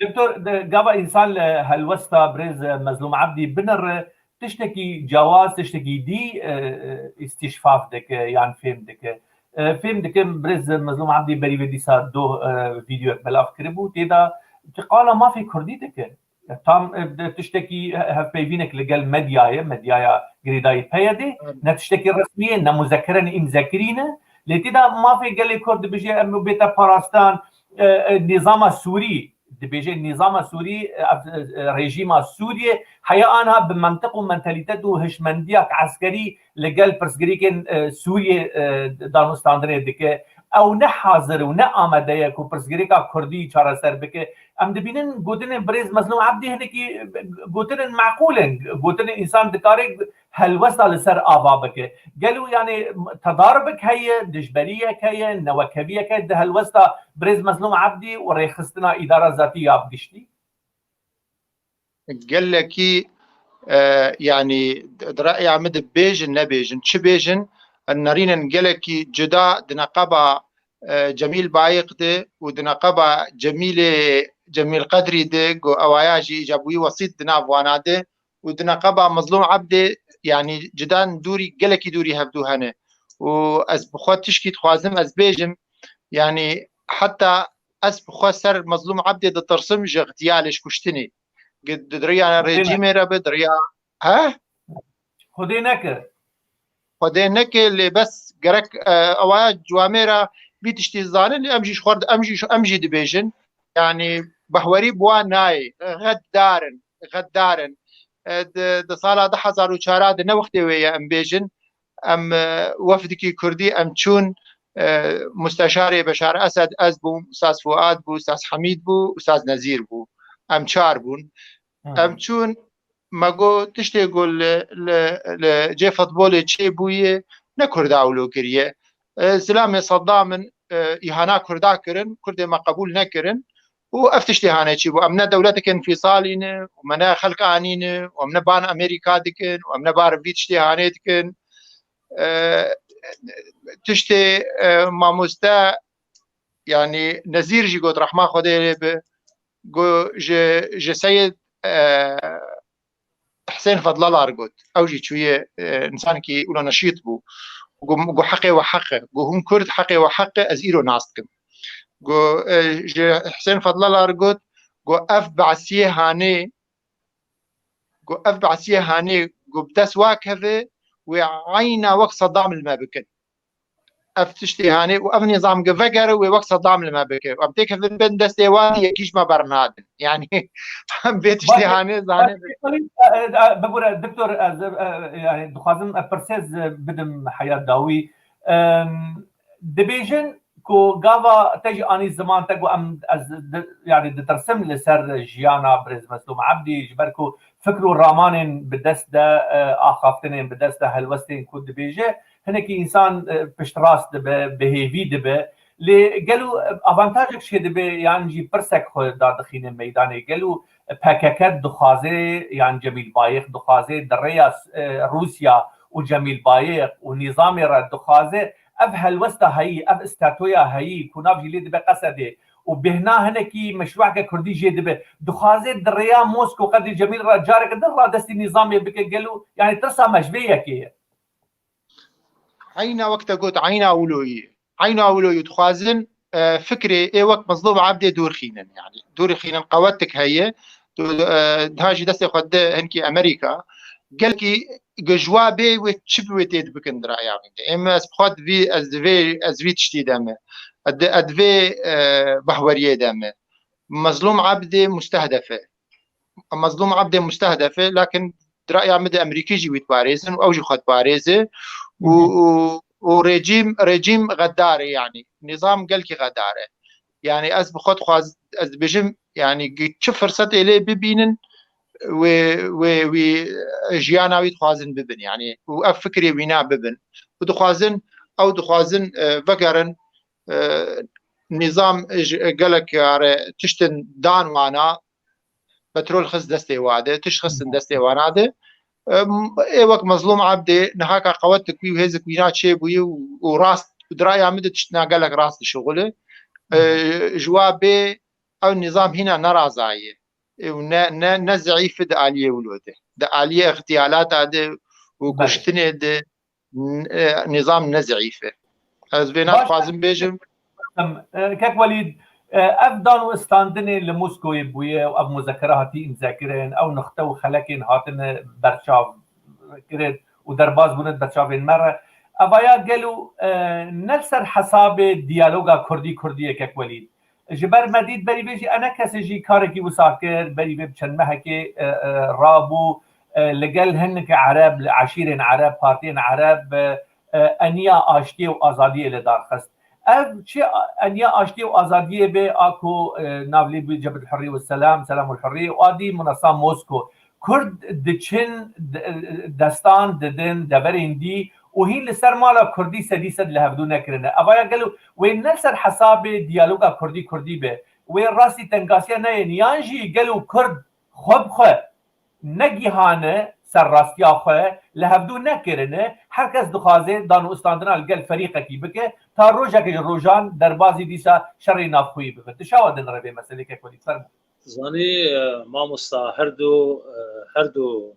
doktor, de, gava însan li helwesta birêz, e, Mezlûm Ebdî binere, tiştekî cewaz, tiştekî dî, e, e, îstîşfaf dike yan fêm dike. E, fêm dikim birêz Mezlûm Ebdî berî vê dîsa doh, e, vîdeoyek belav kiribû, tê de tu qala mafê kurdî dike. Tam, e, de tiştekî he-, hevpeyvînek li gel medyayê, medyaya girêdayî PYDê, ne tiştekî resmî ye, ne muzekerên îmzekirî ne. Lê tê de mafê gelê Kurd dibêje em bête parastan, e, e, nîzama Sûrî, dibêje nîzama Sûrî, e, ev, e, rejîma Sûriyê, heya anha bi mentiq û mentalîtet û hişmendiyek eskerî li gel pirsgirêkên, e, Sûriyê, e, danûstandinê dike. Ew ne hazir û ne amade ye ku pirsgirêka Kurdî çareser bike. Em dibînin gotinên birêz Mezlûm Ebdî hinekî gotinên meqûl in, gotinên însan dikare helwesta li ser ava bike. Gelo, yani, tedaribek heye, dijberiyek heye, newekeviyek heye di helwesta birêz Mezlûm Ebdî û rêxistina îdara zatî ya bi giştî? Gelekî, e, yani, di reya min de bêjin, nebêjin, çi bêjin, em nerînin gelekî cuda di neqeba, e, Cemîl Bayik de û di neqeba Cemîlê, Cemîl Qedrî de, ku ewaya jî îca bûyî wesît di nav wana de û di neqeba Mezlûm Ebdê, yani, cidan dûrî, gelekî dûrî hevdû hene. Û ez bi xwe tişkî dixwazim ez bêjim, yani, heta ez bi xwe ser Mezlûm Ebdê ditirsim ji îxtiyalê, ji kuştinê. Gi-, di, di riya rejîmê re be, di riya, he? Xwedê neke. Xwedê neke, lê bes gerek, e, ewaya ciwamê re vî tiştî zanin, lê em jî ji xwe re, em jî, em jî dibêjin. Yani, behwerî bi wan nayê. Xeddar in, xeddar in. E, di, di sala du hezar û çar de ne wextê wê ye em bêjin. Em, e, wefdekî Kurdî em çûn, e, Musteşarê Beşar Esed, ez bûm, Ustaz Fuad bû, Ustaz Hamîd bû, Ustaz Nezîr bû. Em çar bûn. Hı hı. Em çûn, me got, tiştê got li, li, li cê futbolê çêbûye, ne Kurda ewlo kiriye. E, zilamê Seddam in, e, îhana Kurda kirin, Kurdê me qebûl nekirin. Û ev tiştê hane çêbû. Em ne dewletek înfîsalî ne, û me ne xelk anîne, û em ne ban Amerîka dikin, û em ne bar vî tiştê hanê dikin. E, tiştê, e, mamoste, yani, Nezîr jî got, rehma Xwedê lê be, got, ji, ji Seyid, e, Husên Fedlalar got. Ew jî çûye, e, însanekî wilo neşît bû. Got, got, heqê we heq e. Got, hûn Kurd, heqê we heq e, ez îro nas dikim. Got, e, ji Husên Fedlalar got, got, ev Be'siyê hanê, got, ev Be'siyê hanê, got, bi dest wa keve, wê eyna wek Seddam li me bikin. Ev tiştê hanê û ev nîzam gi vegere wê wek Seddam li me bike. Em têkevin bin destê wan, yekî ji me bernadin. Yani, em vê tiştê hanê, zane. Bibûre, doktor, ez, e, yani, dixwazim ev pirsê ez bidim heya dawî. Em, dibêjin ku gava te jî anî ziman te ku em, ez di, yani, ditirsim li ser jiyana birêz Mezlûm Ebdî, ji ber ku fikr û ramanên bi dest de, e, axaftinên bi dest de, helwestên ku dibêje, hinekî însan, e, piştrast dibe, bi hêvî dibe. Lê gelo, e, avantajek çê dibe yan jî pirsek xwe dadixîne meydanê? Gelo P K K dixwaze yan Cemîl Bayik dixwaze di rêya, e, Rûsya û Cemîl Bayik û nîzamê re dixwaze ev helwesta heyî, ev statoya heyî ku nav jî lê dibe Qesedê û bêhna hinekî meşrûeke kurdî jê dibe, dixwaze di rêya Moskow qedrî Cemîl re careke din radestî nîzamê bike? Gelo, yani, tirsa me ji vê yekê ye. Eyna wek te got, eyna wilo ye. Eyna wilo ye. Dixwazin, e, fikrê ê wek Mezlûm Ebdê dûr xînin. Yani, dûr xînin, qewetik heye. Tu, e, niha jî destê xwe dide hinkî Amerîka. Gelkî gi ji wa bê wê çi bi wê tê dibikin di raya min de. Êm ez bi xwe divî, ez divê, ez vî tiştî de me. Ez di, ez divê, e, behweriyê de me. Mezlûm Ebdê mustehdef e. Mezlûm Ebdê mustehdef e, lakin di raya min de Emerîkî jî wî diparêzin û ew jî xwe diparêze. Û, Hı hı. û, û rejîm, rejîm xedar e, yani. Nîzam gelkî xedar e. Yani, ez bi xwe dixwaz-, ez dibêjim, yani, gi-, çi firsetê lê bibînin, wê, wê, wî, jiyana wî dixwazin bibin, yani, û ev fikrê wîna bibin. Û dixwazin, ew dixwazin, e, vegerin, e, nîzam ji gelek are tiştin dan wana, petrol xist destê wa de, tişt xistin destê wana de. Em, ê wek Mezlûm Ebdê, niha ka qewet dikî û hêzik wîna çêbûyî û, û rast, di raya min de tiştina gelek rast dişixule. E, ji wa bê ew nîzam hîna nerazayê. E, û ne, ne, ne zeîf e di aliyê wilo de. Di aliyê îxtiyalata de û Belê. kuştinê de n-, e, nîzam ne zeîf e. Ez vê Baş. dixwazim bêjim. Em, e, Kek Welîd, E, ev dan û standinê li Moskoyê bûye û ev muzekere hatî îmzekirin, ew nuxte û xelekên hatine berçav kirin û derbas bûne di berçavên me re. Evaya gelo, e, ne li ser hesabê diyaloga Kurdî Kurdî ye kek Welîd. Ji ber me dît berî vê jî enekesê jî karekî wisa kir, berî vê bi çend mehekê, e, e, rabû, e, li gel hinekê Ereb, li eşîrên Ereb, partiyên Ereb, e, e, eniya aştiyê û azadiyê li dar xist. Ev çi eniya aştiyê û azadiyê bê, a ku, e, navlî bû Cebhedul Hurrî û Selam, Selamul Hurrî û a dî Munesa Mosko. Kurd diçin, de-, destan didin deverên dî û hîn li ser mala Kurdî sedî sed li hevdû nekirine. Evaya gelo wê ne ser hesabê diyaloga Kurdî Kurdî be. Wê rastî tengasiya neyên yan jî gelo Kurd xwe bi xwe negihane ser rastiya xwe, li hevdû nekirine, her kes dixwaze dan û istandina li gel ferîqekî bike, ta rojekê ji rojan derbazî dîsa şerê navxweyî bibe. Tu çawa dinirê vê meselê kek Welîd? Fermo. Zanî, e, mamosta, her du, e, her du,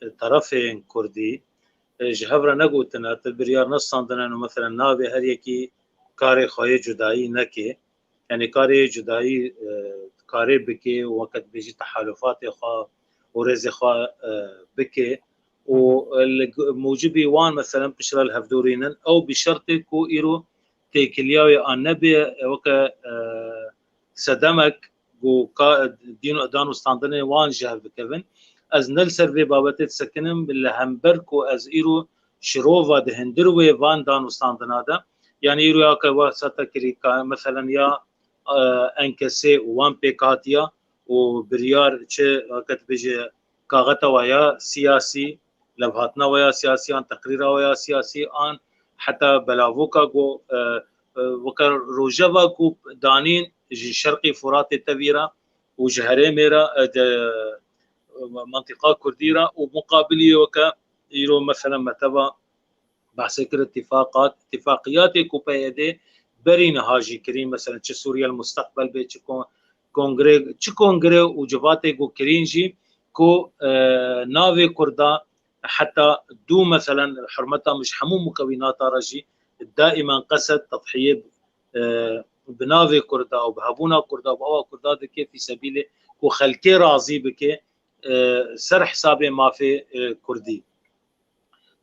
e, terefên Kurdî, e, ji hev re negotine, tu biryar nestandine û, meselen, navê her yekî karê xwe yê cudayî neke. Yanî karê cudayî, e, karê bike û weke dibêjî tehalufatê xwe û rêzê xwe, e, bike û, e, li g-, mucibî wan, meselen, piştre li hevdûrînin, ew bi şertê ku îro têkiliya wê an nebê, e, weke, e, sedemek ku ka-, dîn û dan û standinê wan ji hev bikevin. Ez ne li ser vê babetê disekinim, li hember ku ez îro şirova di hundir wê van dan û standina de, yanî îro ya ke wesata kirî ka, meselen ya, e, enkesê û wan pêk hatiya û biryar çi, weke dibêje, kaxeta we ya siyasî, levhatina we ya siyasî, an teqrîra we ya siyasî, an heta belavoka ku, e, e, weke rojeva ku danîn ji şerqî Furatê tevî re û ji herêmê re, e, de, e, mentiqa Kurdî re û muqabilî weke îro, meselen, me teva behsê kir, ittifaqat, ittifaqiyatê ku P Y D berî niha jî kirîn, meselen, çi Sûriye li Musteqbel bê, çi kon-, kongre, çi kongre û civatê ku kirîn jî, ku, e, navê Kurda heta dû, meselen, hurmeta min ji hemû mukewînata re jî daîmen qesed tedhiyê, e, bi navê Kurda û bi hebûna Kurda û bi awa Kurda dike fî sebîlê ku xelkê razî bike, e, ser hesabê mafê, e, Kurdî.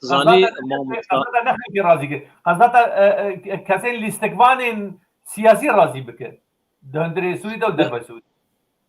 Dizanî, mamosta. Qezata ne xelkê razî kir. Qezata, e, e, kesên lîstikvanên siyasî razî bike. Di hundirê Sûrî de û derve Sûrî.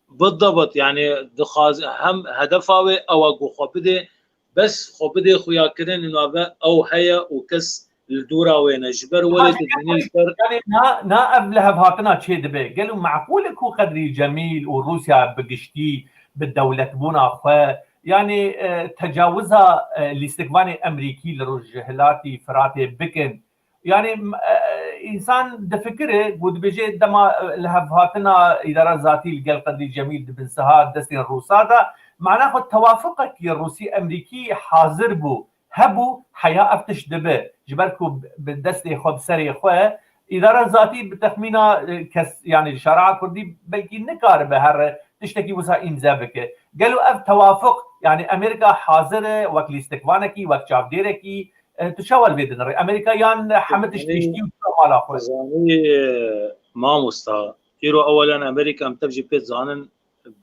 Bidebit, yanî dixwaz-, hem hedefa wê ew e ku xwe bidê, bes xwe bidê xuyakirin û nave ew heye û kes li dûra wê ne. Ji ber welê tu dibînî li ser. Yanî na, na ev lihevhatina çê dibe. Gelo meqûl e ku Qedrî Cemîl û Rûsya bi giştî bi dewletbûna xwe, yanî, e, tecawiza, e, lîstikvanê Emerîkî li rojhilatî Firatê bikin? Yanî, m-, e, însan difikire, ku dibêje dema, e, lihevhatina îdara zatî li gel Qedrî Cemîl di bin siha destên Rûsa de, mana xwe tewafuqekî Rûsî-Emerîkî hazir bû, hebû, heya ev tişt dibe. Ji ber ku bi destê xwe, bi serê xwe, îdara zatî bi texmîna, e, kes, yanî şare'a Kurdî belkî nikaribe here tiştekî wisa îmze bike. Gelo ev tewafuq, yanî Amerîka hazir e wek lîstikvanekî, wek çavdêrekî, e, tu çawa li vê dinirê? Amerîka yan heme tişt giştî û çû mala xwe? Zanî, e, mamosta, îro ewelen Amerîka em tev jî pê dizanin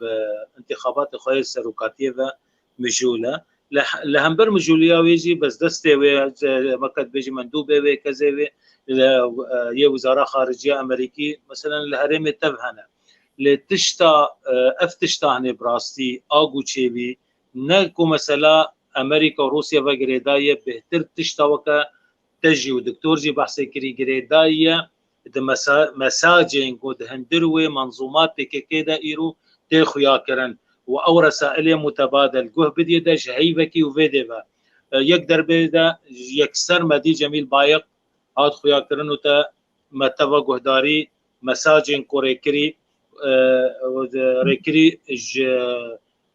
bi întixabatê xwe yê serokatiyê ve mijûl e. Li, li hember mijûliya wê jî bezdestê wê, e, weke dibêjî mendûbê wê, kezê wê, li, e, yê Wizara Xariciya Amerîkî, meselen li herêmê tev hene. Lê tişta, e, ev tişta hinê bi rastî a ku çêbî, ne ku mesela Amerîka û Rûsya ve girêdayî ye, bêhtir tişta weke te jî û doktor jî behsê kirî, girêdayî ye di mesa-, mesajên ku di hundir wê menzûma P K K de îro tê xuyakirin û ew resailê mutebadel guh bidiyê de ji heyvekî û vê dê ve. E, yek derbê de yekser me dî Cemîl Bayiq hat xuyakirin û te me teva guhdarî mesajên ku rêkirî, e, rêkirî ji,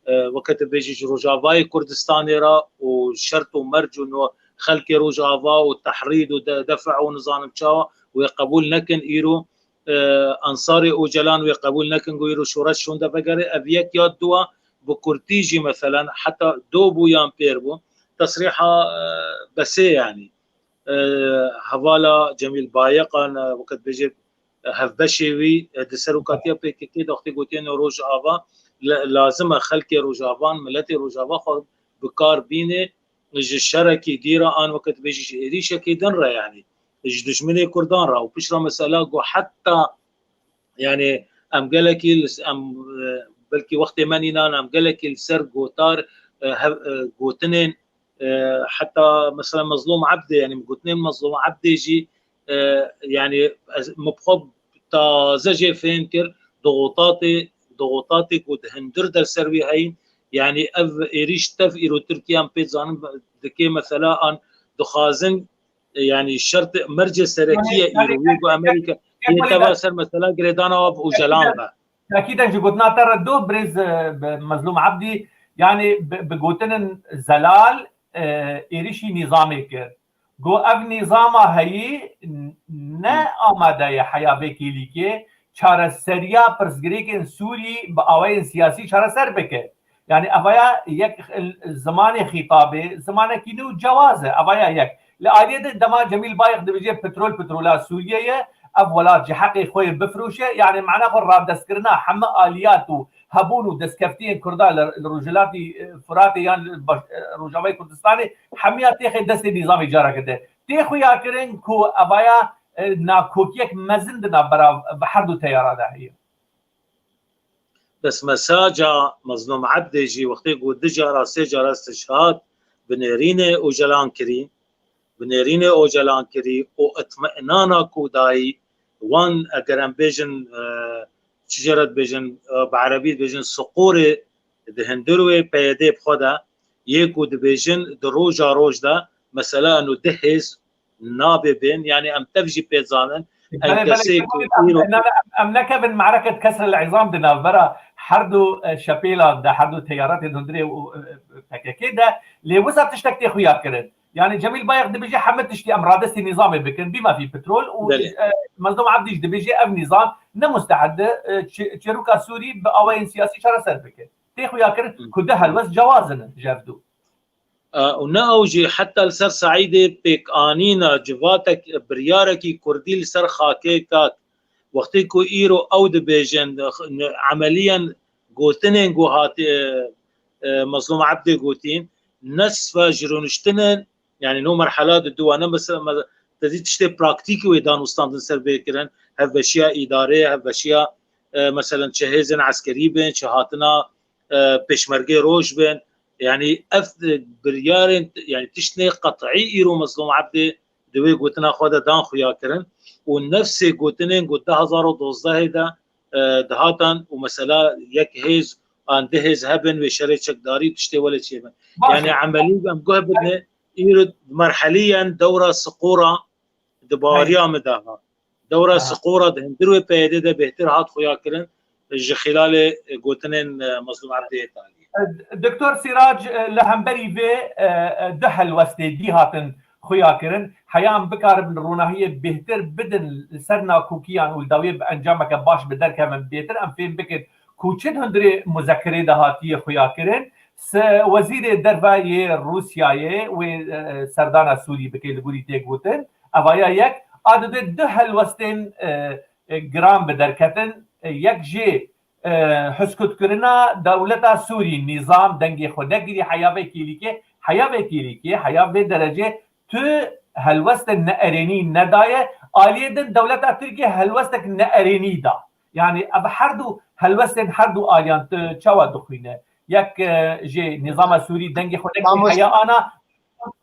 e, weke tu bêjî ji Rojavayê Kurdistanê re û şert û merc û no xelkê Rojava û tehrîd û de-, def û nizanim çawa wê qebûl nekin îro, e, Ensarê Ocalan wê qebûl nekin ku îro şoreş şûnde vegere. Ev yek ya dua bi kurtî jî meselen heta do bû yan pêr bû. Tesrîha, e, besê yanî. E, hevala Cemîl Bayeqan, e, weke dibêje hevbeşê wî, e, di serokatiya P K K de wextê gotiye ne Rojava, la-, lazim e xelkê Rojavan, miletê Rojava xwe bi kar bîne, ji şerekî dî re an weke dibêjî ji êrîşekî din re, yanî ji dijminê Kurdan re û piştre mesela ku heta, yanî em gelekî li s-, em, e, belkî wextê me nînan, em gelekî li ser gotar, e, hev-, e, gotinên, e, heta mesela Mezlûm Ebdê, yanî gotinên Mezlûm Ebdê jî, e, yanî ez, min bi xwe taze jê fêm kir, doxotatê, doxotatê ku di hundir der ser wî heyîn, yanî ev êrîş tev îro Tirkiye em pê zanin dike, mesela an dixwazin, e, yanî şert mercê serekî ye îro, wê ku Amerîka yê teva ser mesela girêdana wan bi Ocalan be. Tekîden ji gotina te re do birêz, e, bi Mezlûm Ebdî, yanî bi, bi gotinên zelal, e, êrişî nîzamê kir. Got, ev nîzama heyî n-, ne amade ye heya vê kêlîkê çareseriya pirsgirêkên Sûrî bi awayên siyasî çareser bike. Yanî evaya yek zimanê xîtabê, zimanekî nû cewaz e, evaya yek. Li aliyê din dema Cemîl Bayik dibêje petrol petrola Sûriyê ye, ev welat ji heqê xwe yê bifroşe, yanî mana xwe radestkirina heme aliyat û hebûn û destkeftiyên Kurda li, li Rojhilatî, e, Firatê yan li baş-, e, Rojavayê Kurdistanê hemiya têxê destê nîzamê careke din. Tê xuyakirin ku evaya, e, nakokiyek mezin di navbera bi her du teyara de heye. Bes mesaja Mezlûm Ebdê jî wextê ku du cara, sê cara stişhat bi nêrînê Ocalan kirî, bi nêrînê Ocalan kirî û itminana ku dayî wan, eger em bêjin, e, çi jê re dibêjin, e, bi erebî dibêjin siqûrê di hundir wê P Y D bi xwe de, yê ku dibêjin di roja roj de mesela eno du hêz nabe bên, yanî em tev jî pê zanin, ew kesê ku îro em nekevin mereket kesr el îzam di navbera her du, e, şepêlan de, her du teyaratên hundirê û, e, P K K de, lê wisa tiştek tê xuya kirin. Yanî Cemîl Bayek dibêje heme tiştî em radestî nîzamê bikin, bî mafî petrol û, e, Mezlûm Ebdî jî dibêje ev nîzam ne mustehid e, çi-, çêroka Sûrî bi awayên siyasî çareser bikin. Tê xuya kirin ku du helwest cewaz in ji hev du. E, û ne ew jî, heta li ser Seîdê pêkanîna civatek, biryarekî kurdî li ser xakê kak, wextê ku îro ew dibêjin, emeliyen gotinên ku hatiye, e, Mezlûm Ebdê gotîn, nesfa ji rûniştinên, yanî no merhela di dû ne mesela, me-, te dî tiştê praktîkî wê danûstandin ser bê kirin, hevbeşiya îdarê, hevbeşiya, e, meselen çi hêzên eskerî bin, çi hatina, e, pêşmergê roj bin. Yanî ev, e, biryarên, yanî tiştê qet'î îro Mezlûm Ebdê di wê gotina xwe de dan xuya kirin û nefsê gotinên ku du hezar û dozdehê de, e, dihatan û mesela yek hêz an du hêz hebin wê şerê çekdarî tiştê wele çêbin. Yanî emelî em guh bidine, îro merheliyen dewra siqora di baweriya min de ha. Dewra siqora di hundir wê P Y D de bêhtir hat xuya kirin ji xîlalê gotinên, e, Mezlûm Ebdê yê taliyê. Doktor Sîrac, e, li hemberî vê, e, e, du helwestê dî hatin xuya kirin. Heya em bikaribin ronahiyê bêhtir bidin li ser nakokiyan û li dawiyê bi encameke baş bi derkevin bêhtir em fêm bikin ku çi di hundirê muzekirê de hatiye xuya kirin. Se-, wezîrê derve yê Rûsyayê wê, e, serdana Sûrî bike li gorî tê gotin. Evaya yek, a dide du helwestên, e, e, giran bi derketin. E, yek jê, e, hizkutkirina dewleta Sûrî, nîzam dengê xwe nekirî, heya vê kêlîkê, heya vê kêlîkê, heya vê derecê tu helwestên neerênî nedaye. Aliyê din dewleta Tirkiye helwestek neerênî da. Yanî ev her du helwestên her du aliyan tu çawa dixwîne? Yek, e, jê nîzama Sûrî dengê xwe nekirî, heya ana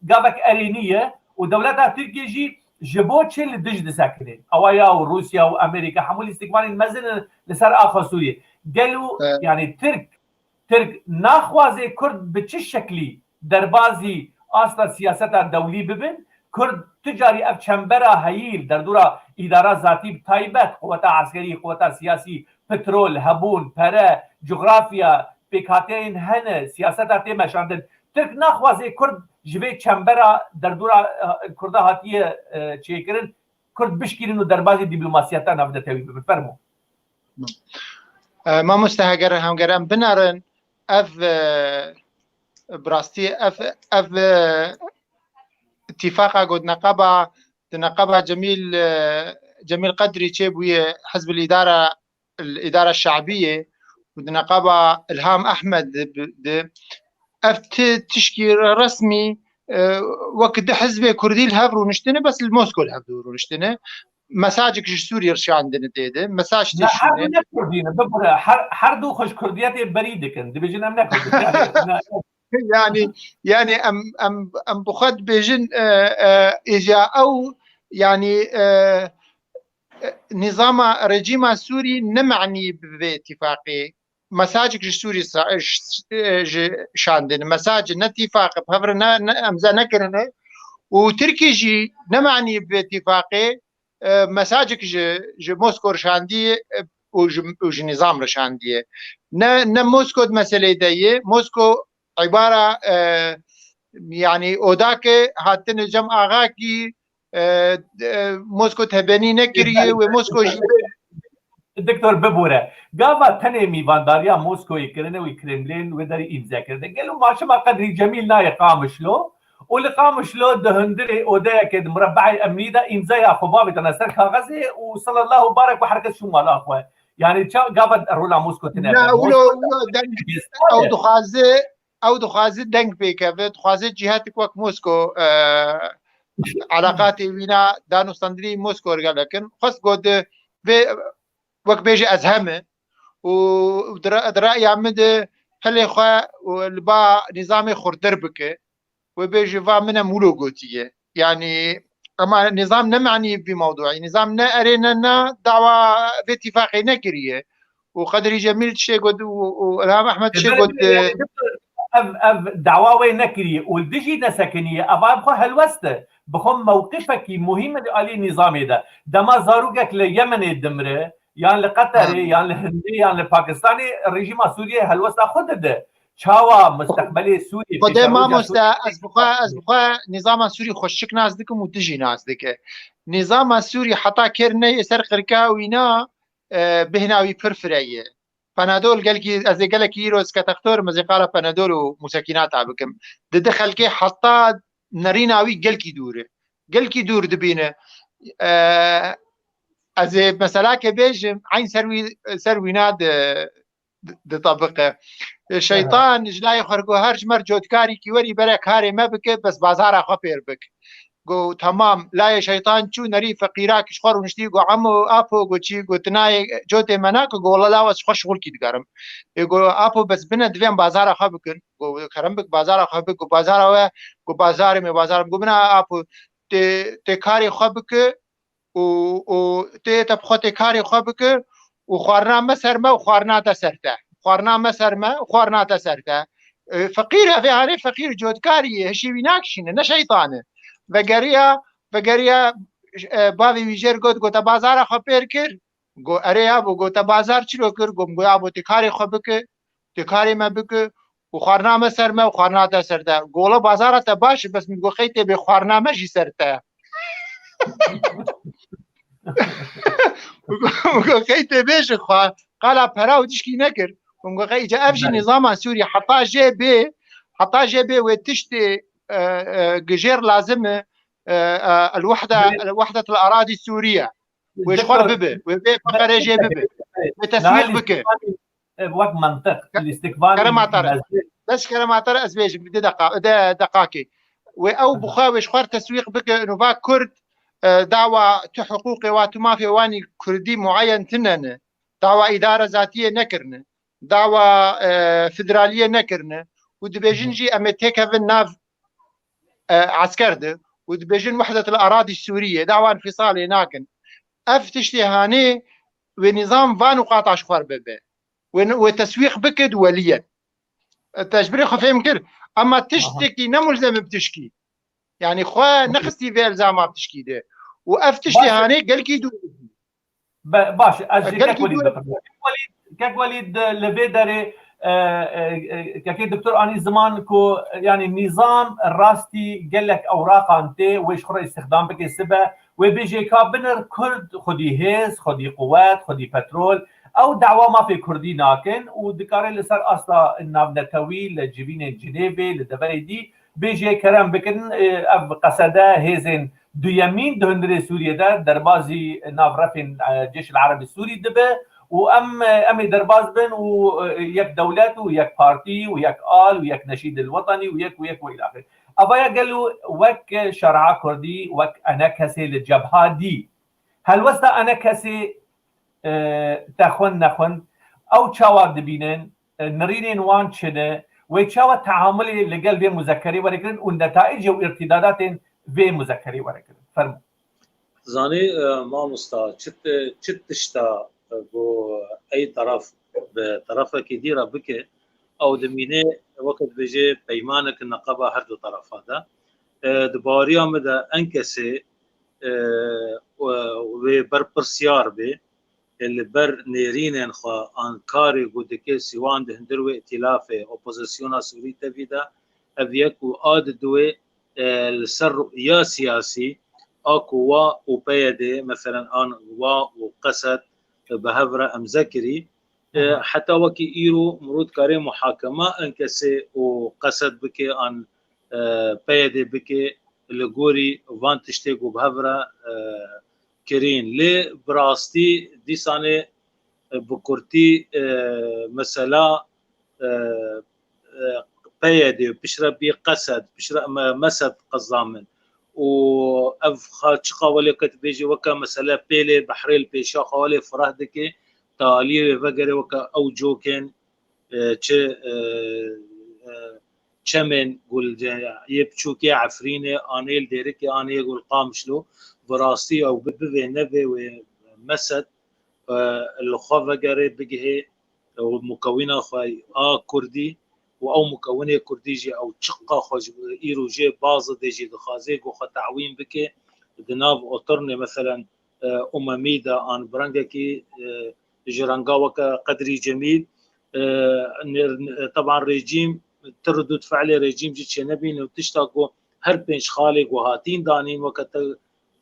gavek erênî ye û dewleta Tirkiye jî ji bo çi li dij disekine? Ewa ya û Rûsya û Amerîka hemû lîstikvanên mezin in li ser axa Sûriyê. Gelo, yanî Tirk, Tirk naxwaze Kurd bi çi şeklî derbazî asta siyaseta dewlî bibin? Kurd tu carî ev çembera heyî li derdora îdara zatî bi taybet, quweta eskerî, quweta siyasî, petrol, hebûn, pere, cografya, pêkhateyên hene, siyaseta tê meşandin. Tirk naxwaze Kurd ji vê çembera derdora, e, Kurda hatiye, e, çêkirin, Kurd bişkînin û derbazî dîplomasiyeta navnetewî bibin. Fermo. E, mamoste, heger hemger em binerin, ev, e, bi rastî ev, ev, e, îtîfaqa ku di neqeba, di neqeba Cemîl, e, Cemîl Qedrî çêbûye Hizb el-Îdara, el-Îdara Şe'biyê û di neqaba Ilham Ehmed di, di, ev ti-, tişkî resmî, e, wek di hizbê kurdî li hev rûniştine, bes li Mosko li hev rûniştine. Mesajek ji Sûriyê şandine tê de. Mesaj Ne, her du tişîne. ne Kurdî ne, bibire. Her, her du xwe ji Kurdiyetê berî dikin. Dibêjin em ne Kurd in. Yani, ne, Yani, yani em, em, em bi xwe dibêjin, e, e, êja ew, yani, e, e, nîzama rejîma Sûrî ne manî bi vê îtîfaqê. Mesajek ji Sûrî sa-, ji, e, ji şandin. Mesaj ne tîfaq, bi hev re ne, ne, emze nekirine. Û Tirkî jî ne manî bi vê îtîfaqê, e, mesajek ji, ji Mosko re şandiye, e, û ji, û ji nîzam re şandiye. Ne, ne Mosko di meselê de ye. Mosko îbara, e, yani odake hatine cem axakî, e, e, Mosko tebenî nekiriye ve Mosko jî Doktor bibûre. Gava tenê mîvandariya Moskoyê kirine wî Kremlin wê derî îmze kirine. Gelo ma şima Qedrî Cemîl nayê Qamişlo û li Qamişlo di hundirê odeyeke di murebe'ê emnî de îmzeya xwe bavêtana ser kaxezê û sallallahu barek û herkes çû mala xwe. Yani ça gava rola Mosko tine Na, be? Wilo, Mosko wilo deng, ew dixwaze, ew dixwaze deng pêkeve, dixwaze cîhetik wek Mosko, e, eleqatê wîna danûstandinî Mosko ergelekin. Xwest got di vê wek bêje ez heme û di re-, di re'ya min de hilê xwe û li ba nîzamê xurtir bike. Wê bêje va min em wilo gotiye. Yani, ema nîzam ne manî vî mewduî. Nîzam ne erê ne na dawa vê tîfaqê nekiriye. Û Qedrî Cemîl tiştê got û, û Ilham Ehmed tiştê got, e, ev, ev dawa wê nekiriye û li dijî nesekiniye. Eva bi xwe helwest e. Bi xwe mewqifekî muhîm e li alî nîzamê de. Dema zarokek li Yemenê dimre, yan li Qeterê, Ha. yan li Hindê, yan li Pakistanê, rejîma Sûriyê helwesta xwe dide. Çawa mustaqbelê Sûriyê, Xwedê pêşerojê mamoste, Sûriyê ez bi xwe, ez bi xwe nîzama Sûrî xweşik nas dikim û tu jî nas dike. Nîzama Sûrî heta kêr neyê ser qirka wîna, e, bêhna wî pir fireye. Panadol gelkî, ez ê gelekî îro ez ketextor, ez ê qala Panadol û musekînata bikim. Didi xelkê heta nerîna wî gelkî dûr e. Gelkî dûr dibîne. E, ez ê meselake bêjim, eyn ser wî, ser wîna di, di, ditebiqe. E, şeytan ji layê xwe got her ji mer cotkarîkî werî bere karê me bike, bes bazara xwe pêr bik. Got, "Temam." Layê şeytan çû nerî feqîra ki ji xwe rûniştî, got, "Emo, apo," got, "çi?" Got, "Tinayê cotê me nake?" Got, "Wela lawa ez ji xwe şixulkî digerim." Ê got, "Apo, bes bine divê em bazara xwe bikin." Got, "Kerem bik, bazara xwe bik." Got, "Bazara we?" Got, "Bazarê me, bazarê me." Got, "Bine apo, tê, tê karê xwe bike û, û tê te bi xwe tê karê xwe bike û xwarina me ser me û xwarina te ser te. Xwarina me ser me û xwarina te ser te." E, feqîr, ev ê hanê feqîr cotkarî ye, hişê wî nakişîne, ne şeytan e. Vegeriya, vegeriya, e, bavê wî jêr got, got, "Te bazara xwe pêr kir?" Got, "Erê yabo." Got, "Te bazar çilo kir?" Got, "Got, yabo, tê karê xwe bike, tê karê me bike û xwarina me ser me û xwarina te ser te." Got, "Wela bazara te baş e, bes min got, qey tê bê xwarina me jî ser te." Got, "Qey tê bêje xwe, qala pera û tişkî nekir." Got, "Qey îca ev jî Belê. nîzama Sûrî heta jê bê, heta jê bê wê tiştê, e, e, gijêr lazim e, e, e, el-wehde, Belê. el-wehdet el-aradî Sûriye. Wê ji xwe Doktor, bibe, wê bê P K R jê bibe, belê. wê teswîq Nahal bike. Îslamî, e, wek mantiq, Ke-, lîstikvanê kerema te re. mezin. Bes kerema te re ez bêjim, di deqa-, de-, deqakê. Wê ew bi Aha. xwe, wê ji xwe teswîq bike, û va Kurd, e, dawa tu hiqûqê wa, tu mafê wanî Kurdî muayen tine ne. Dawa îdare zatiyê nekirine. Dawa, e, federaliyê nekirine. Û dibêjin Aha. jî em ê têkevin nav, e, esker de. Û dibêjin wehdet el aradî Sûriye. Dawa înfîsalê nakin. Ev tiştê hanê wê nîzam van û qata ji xwe bibe. Wê, wê teswîq bike di weliyên. E, te ji birê xwe fêm kir. Ema Aha. tiştekî ne mulzem bi tişkî. Yani xwe nexistî vê elzama bi tişkî de. Û ev tiştê Baş e. hanê gelkî dûr. Be-, baş e. Ez E, ji Kek gelkî Welîd dûr. bipirsim. Kek Welîd, Kek Welîd, e, li vê derê, e, e, e, Kekê Doktor anî ziman ku, e, yani nîzam rastî gelek ewraqan tê, wê ji xwe re îstixdam bike sibe, wê bêjê ka binir Kurd xwedî hêz, xwedî quwet, xwedî petrol, ew dawa mafê Kurdî nakin û dikare li ser asta navnetewî, li civînên Cinêvê, li deverê dî bêjê kerem bikin, e, ev qesede hêzên Duyemîn di hundirê Sûriyê de derbazî nav refên, e, Cêş el Erebî Sûrî dibe û em, e, em ê derbaz bin û, e, yek dewlet û yek partî û yek al û yek neşîd el wetanî û yek û yek û îlaxir. Eva ya gelo wek şer'a kurdî, wek enekesê li cebha dî. Helwesta enekesê, e, te xwend nexwend, ew çawa dibînin, e, nirînên wan çi ne, wê çawa teamulê li gel vê muzekerê were kirin û netayicê û îrtîdadatên vê muzekerê were kirin? Fermo. Zanî, e, mamosta, çi ti-, çi tişta, e, ku ey teref bi terefekî dî re bike, ew dimîne, weke dibêje peymanek neqeba her du terefa de. E, di baweriya min de enkesê, e, wê berpirsyar bê, e, li ber nêrînên xwe an karê ku dike sîwan di hundir wê îtîlafê opozisyona Sûrî tevî de, ev yek û a di duwê, e, li ser ruya siyasî a ku wa û P Y D, meselen an wa û Qesed, e, bi hev re emze kirî. E, Aha. Heta wekî îro mirû dikarê muhakema enkesê û Qesed bike an, e, P Y D bike li gorî van tiştê ku bi hev re, e, kirîn. Lê bi rastî dîsanê, e, bi kurtî, e, mesela, e, e, P Y D, piştre bî Qesed, piştre me-, Mesed qeza min. Û ev xwe çiqa welê ke dibêjî weke mesele pêlê behrê li pêşa xwe welê fireh dike, taliyê wê vegere weke ew cokên, e, çi, e, e, çemên ku li de-, yê biçûkê Efrînê, anê li Dêrikê, anê yê ku li Qamişlo, bi rastî ew bi-, bivê nevê wê Mesed, e, li xwe vegere bigihê û mukewîna xwe a kurdî û ew mukewinê kurdî jî ew çiqa xwe ji îro jê baz didê jî dixwaze ku xwe te'wîn bike di nav otirnê, meselen, e, umemî de an bi rengekî, e, ji renga weke Qedrî Cemîl, e, nêr-, teban rejîm ti ridûd fe'lê rejîm jî çênebîne û tişta ku her pênc xalê ku hatîn danîn weke te,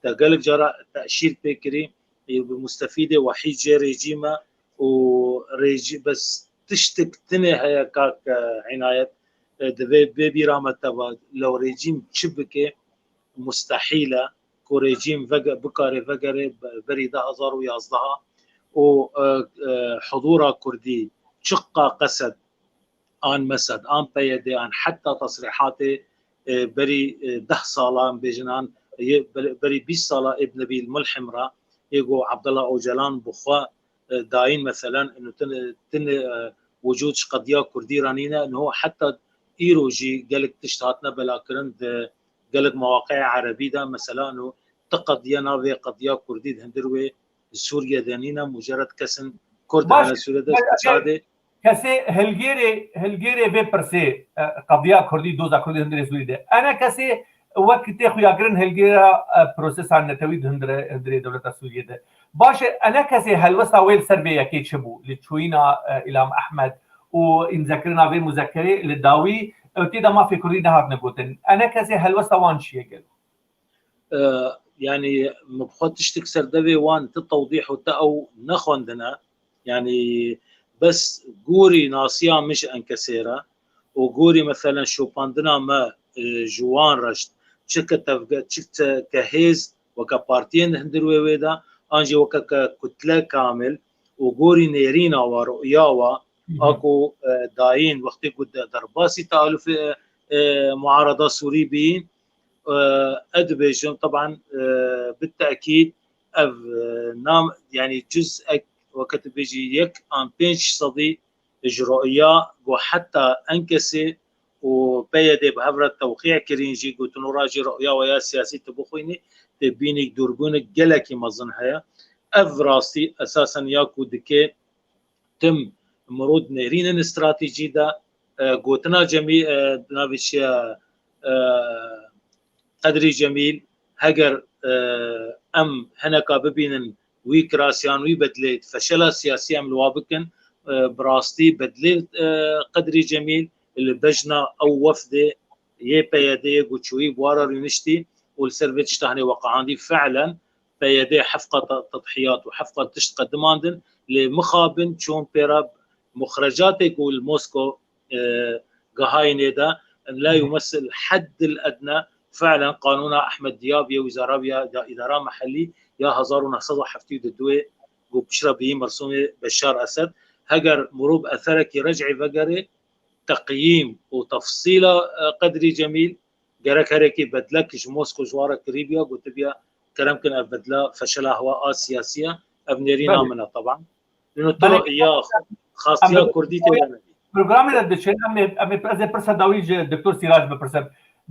te gelek cara teşîr pê kirî, ê, bi mustefîdê wehîd jê rejîm e û rejî-, bes tiştek tinê heye kak, e, Înayet, e, divê bê bîra me teva, lew rejîm çi bike, mustehîl e ku rejîm vege-, bikare vegere be-, berî du hezar û yazdeh û, e, e, hudûra kurdî çiqa Qesed an Mesed, an P Y D, an heta tesrîhatê, e, berî, e, deh sala, em bêjin an, yê be-, berî bîst sala ê bi Nebîl Mulhim re, ê ku Abdullah Ocalan bi xwe, e, dayîn, meselen, ino tin, tin, e, wicûd ji qediya kurdî re nîne, niho heta îro jî gelek tişt hatine belakirin di gelek mewaqeya erebî de, mesela, ino ti qediya navê qediya kurdî di hundir wê Sûriye de nîne, mucerred kesin kurd Baş, hene Sûriye de, baş, çadê. Kesê hilgêrê, hilgêrê vê pirsê, e, qediya kurdî, doza kurdî hundirê Sûriyê de. Ene kesê wek tê xuyakirin hilgêra, e, prosesa netewî di hundire, hundirê dewleta Sûriyê de. Baş e, ene kesê helwesta wê li ser vê yekê çi bû? Li çûyîna, e, Îlham Ehmed û îmzekirina vê muzekerê li dawî, ew tê de mafê kurdî nehatine gotin. Ene kesê helwesta wan çi ye gelo? E, yanî, min bi xwe tiştek ser devê wan ti tewdîh û ti ew nexwendine. Yanî, bes gorî nasiya min ji enkesê re û gorî, meselen, şopandina me, e, ji wan re, çi ke tevge-, çi ke hêz, weke partiyên di hundir wê wê de, an jî weke ke kutle kamil û gorî nêrîna wa, ruya wa, Hı hı. a ku, e, dayîn, wextê ku de-, derbasî tealufê, e, muarada Sûrî bî, e, ez dibêjim, teban, e, bi tekîd ev, e, nam, yanî cuzek, weke tu bêjî yek an pênc sedî ji ruya ku heta enkesê û P Y D bi hev re tewqî kirîn jî, gotin û ra jî ruya we ya siyasî tu bixwînî, tê bînî dûrbûnek gelekî mezin heye. Ev rastî esasen ya ku dike tim mirûd nêrînin stratejî de, e, gotina Cemî-, e, navê çi ye, e, Qedrî Cemîl, heger, e, em hineka bibînin wî kirasiyan, wî bedlê, feşela siyasî em li wa bikin, e, bi rastî bedlê, e, Qedrî Cemîl li bejna ew wefdê yê P Y D'yê ku çûyî bi wa re rûniştî û li ser vê tişta hinê weqihandî, fi'len P Y D heft qat tedhiyat û heft qat tişt qedimandin, lê mixabin çûn pê re muxrecatê ku li Mosko, e, gihayînê de, la Hı hı. yumesil heddil edna Fiilen qanûna Ehmed Diyab yê wîzara ya îdara mehellî ya hezar û neh sed û heftê û du ku piştre bîyî mirsûmê Beşar Esed, heger mirov eserekî rec'ê vegerê, teqyîm û tefsîla, e, Qedrî Cemîl, gerek herekî bedlek ji Mosko ji wan re kirîbûya, gotibiya, kerem kin ev bedla feşela hewa a siyasî ye, ev nêrîna Belê. min e teban. Lino Belê. tiro ya xastiya Em kurdî tê de nebî. Programê de diçin, em ê, em ê, ez ê pirsa dawî ji Doktor Sîrac bipirsim.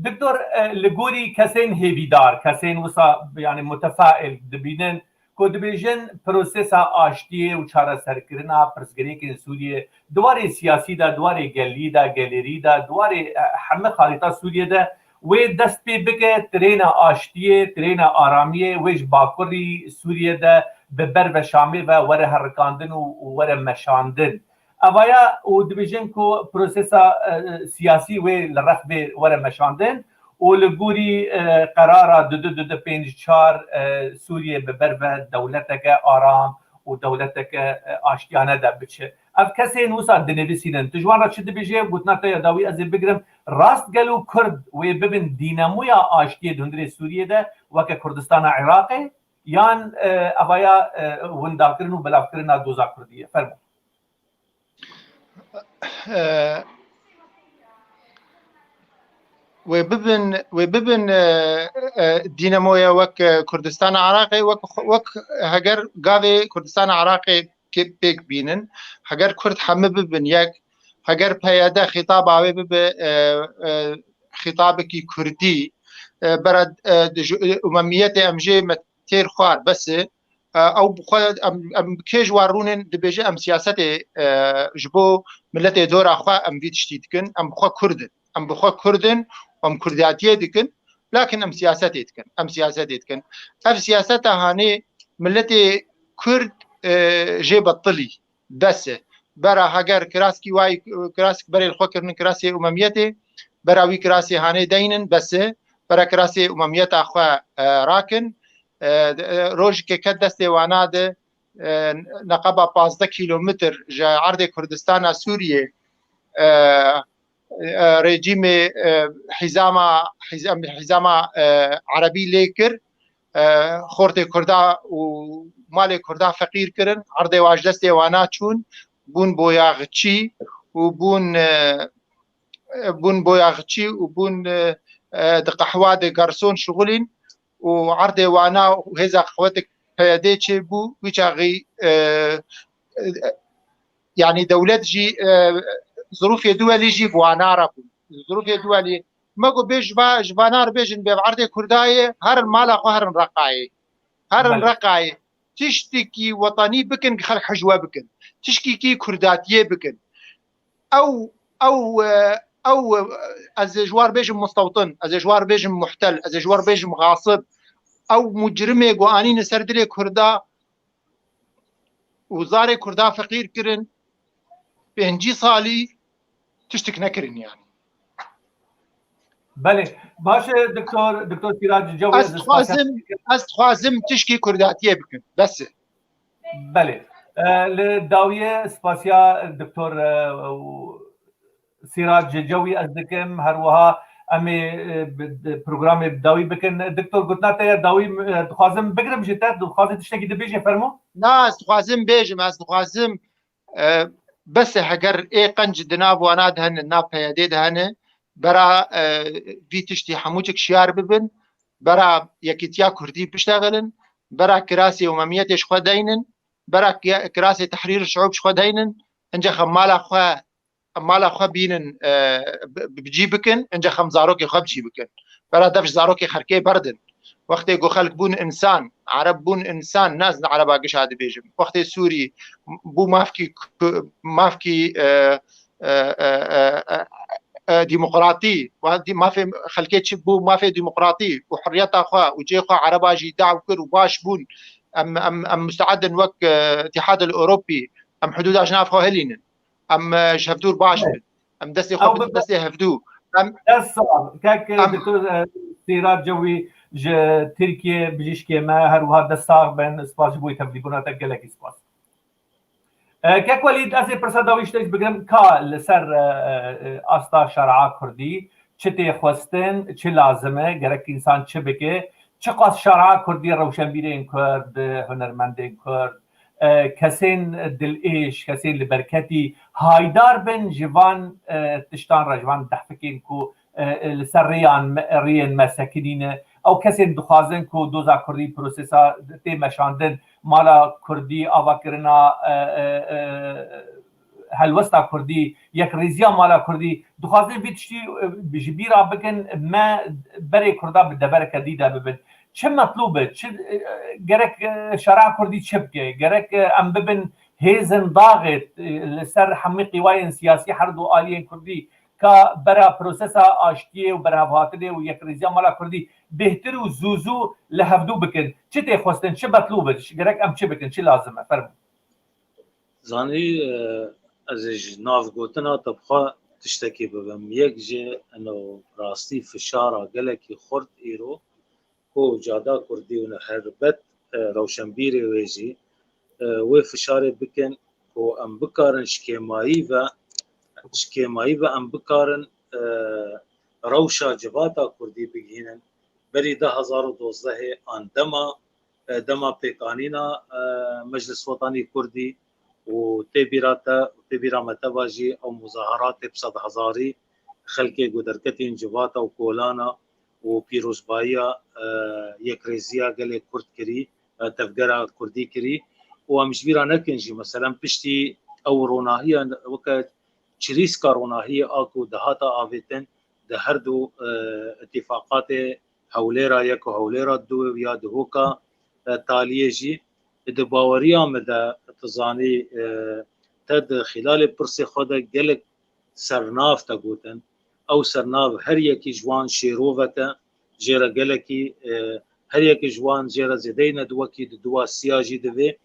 Doktor, e, li gorî kesên hêvîdar, kesên wisa, yani mutefail dibînin, ku dibêjin prosesa aştiyê û çareserkirina pirsgirêkên Sûriyê di warê siyasî de, di warê gelî de, gelêrî de, di warê, e, hemî xarîta Sûriyê de wê dest pê bike tirêna aştiyê, tirêna aramiyê wê ji bakurî Sûriyê de bi ber ve Şamê ve were herikandin û, û were meşandin. Evaya û dibêjin ku prosesa, e, siyasî wê li rex bê were meşandin û li gorî, e, qerara du du du du pênc çar, e, Sûriye bi ber ve dewleteke aram û dewleteke, e, aştiyane de biçe. Ev kesên wisa dinivîsînin. Tu ji wan re çi dibêjê? Gotina te ya dawî ez ê bigirim. Rast gelo Kurd wê bibin dînamoya aştiyê di hundirê Sûriyê de weke Kurdistana Iraqê? Yan, e, evaya, e, windakirin û belavkirina doza Kurdî ye? Fermo. E, wê bibin, wê bibin, e, e, dînamoya wek, e, Kurdistana Iraqê, wek, wek heger gavê Kurdistana Iraqê pê-, pêk bînin. Heger Kurd hemî bibin yek, heger P Y D xîtaba wê bibe, e, e, xîtabekî Kurdî, e, bera, e, di ju-, umemiyetê em jê me têr xwar, bes e. E, ew bi xwe, em, em kê ji wan rûnin dibêje em siyasetê, e, ji bo miletê dora xwe em vî tiştî dikin, em bi xwe Kurd in. Em bi xwe Kurd in, em Kurdatiyê dikin, lakin em siyasetê dikin, em siyasetê dikin. Ev siyaseta hanê miletê Kurd, e, jê betilî, bes e. Bera heger kiraskî wayî, kirask berê li xwe kirinin kirasê umemiyetê, bera wî kirasê hanê deynin, bes e. Bera kirasê umemiyeta xwe, e, rakin. E, e, rojikê ke destê wana de, e, neqeba pazdeh kîlometr ji erdê Kurdistana Sûriyê, e, e, rejîmê, e, hîzama, hîzam-, hîzama, e, erebî lê kir, e, xortê Kurda û malê Kurda feqîr kirin, erdê wan ji destê wana çûn, bûn boyaxçî û bûn, e, bûn boyaxçî û bûn, e, e, di qehwa de garson şixulîn û erdê wana û hêza qehwetek P Y D çêbû, wî çaxî, e, e, yanî dewlet jî, e, zirûfê duwelî jî bi wana re bûn. Zirûfê duwelî, me got bê ji va-, ji vana re bêjin bê erdê Kurdayê, herin mala xwe, herin Reqayê. Herin Belê. Reqayê. Tiştekî wetanî bikin, xelk hijwe bikin. Tişkîkî Kurdatiyê bikin. Ew, ew, e, ew, e, ez ê ji war bêjim mustewtin, ez ê ji war bêjim muhtel, ez ê ji war bêjim xasib. Ew mucrimê ku anîne ser dilê Kurda û zarê Kurda feqîr kirin, pêncî salî tiştik nekirin yani. Belê. Baş e, Doktor, Doktor Sîrac Cewî, Ez ez dixwazim, ez dixwazim tişkî Kurdatiyê bikim. Bes e. Belê. E, li dawiyê spasiya Doktor, e, û Sîrac Cewî ez dikim. Her wiha em ê, e, bi, di programê bi dawî bikin. Doktor, gotina te ya dawî, e, dixwazim bigirim ji te. Dixwazî tiştekî dibêje, fermo? Na, ez dixwazim bêjim, ez dixwazim, e, bes e heger ê qenc di nav wana de hene, nav P Y D de hene, bera, e, vî tiştî hemûçik şiyar bibin, bera yekîtiya Kurdî biştexilin, bera kirasê umemiyetê ji xwe deynin, bera ki-, kirasê Tehrîr Şiûb ji xwe deynin, ince xem mala xwe, mala xwe bînin, e, bi, bi cî bikin, ince xem zarokê xwe bi cî bikin. Bera dev ji zarokê xelkê berdin. Wextê ku xelk bûn insan, Ereb bûn insan, ne ez Ereba gişa dibêjim. Wextê Sûrî bû mafkî ku-, mafkî, e, e, e, e, e, e, demokratî, wa-, dî-, mafê xelkê çi bû, mafê demokratî û hurriyeta xwe û cê xwe Ereba jî daw kir û baş bûn. Em, em, em musteedin wek, e, Îtîhadil Ewropî, em hudûda ji nav xwe hilînin. Em, e, ji hevdû baş bin. Em destê xwe Ew bidin bi- destê hevdû. Em, Dest sax. Kek em Doktor, e, Sîrac Cewî ji Tirkiye bijîşkê me, her wiha dest sax bin. Spas ji bo tevlîbûna te, gelekî spas. E, Kek Welîd, ez ê pirsa dawî ji te jî bigirim, ka li ser, e, e, asta şer'a kurdî çi tê xwestin, çi lazim e, gerek însan çi bike, çiqas şara kurdî, rewşenbîrên kurd, hunermendên kurd, e, kesên dilêj, kesên li berketî haydar bin ji van, e, tiştan re, ji van dehfikên ku, e, e, li ser rêyan me, rêyên me sekinîne. Ew kesên dixwazin ku doza kurdî prosesa tê meşandin, mala kurdî, avakirina, e, e, e, helwesta kurdî, yekrêziya mala kurdî, dixwazin vî tiştî, e, ji bîra bikin, me berê kurda bi devereke dî de bibin. Çi metlûb e? Çi, e, gerek, e, şera kurdî çi bike? Gerek, e, em bibin hêzên daxê, e, li ser hemî qîwayên siyasî her du aliyên kurdî ka bera prosesa aştiyê û berhevhatinê û yekrêziya mala kurdî bêhtir û zû zû li hevdû bikin. Çi tê xwestin? Çi metlûb e? Gerek em çi bikin? Çi lazim e? Fermo. Zanî, e, ez ê ji nav gotina te bi xwe tiştekî bibim. Yek jî eno rastî fişara gelekî xurt îro ku cada kurdî û helbet, e, rewşenbîrê wê jî, e, wê fişarê bikin ku em bikarin ji kêmayî ve, ji kêmayî ve em bikarin, e, rewşa civata kurdî bigihînin. Berî du hezar û dozdehê an dema, e, dema pêkanîna, e, Meclis Wetanî Kurdî û tê bîra te, tê bîra me teva jî ew muzaheratê bi sedhezarî xelkê ku derketîn civata û kolana û pîrozbayiya, e, yekrêziya gelê kurd kirî, e, tevgera kurdî kirî û em ji bîra nekin jî, meselen piştî ew ronahiya weke çirîska ronahiyê a ku dihata avêtin di her du, e, îtîfaqatê Hewlêra yek û Hewlêra du ya Duhoka, e, taliyê jî di baweriya min de, tu zanî, e, te di xîlalê pirsê xwe de gelek sernav te gotin. Ew sernav her yekî ji wan şêrovek e, jê re gelekî, e, her yekî ji wan jê re zêdeyî ne di wekî di duwa siya jî divê.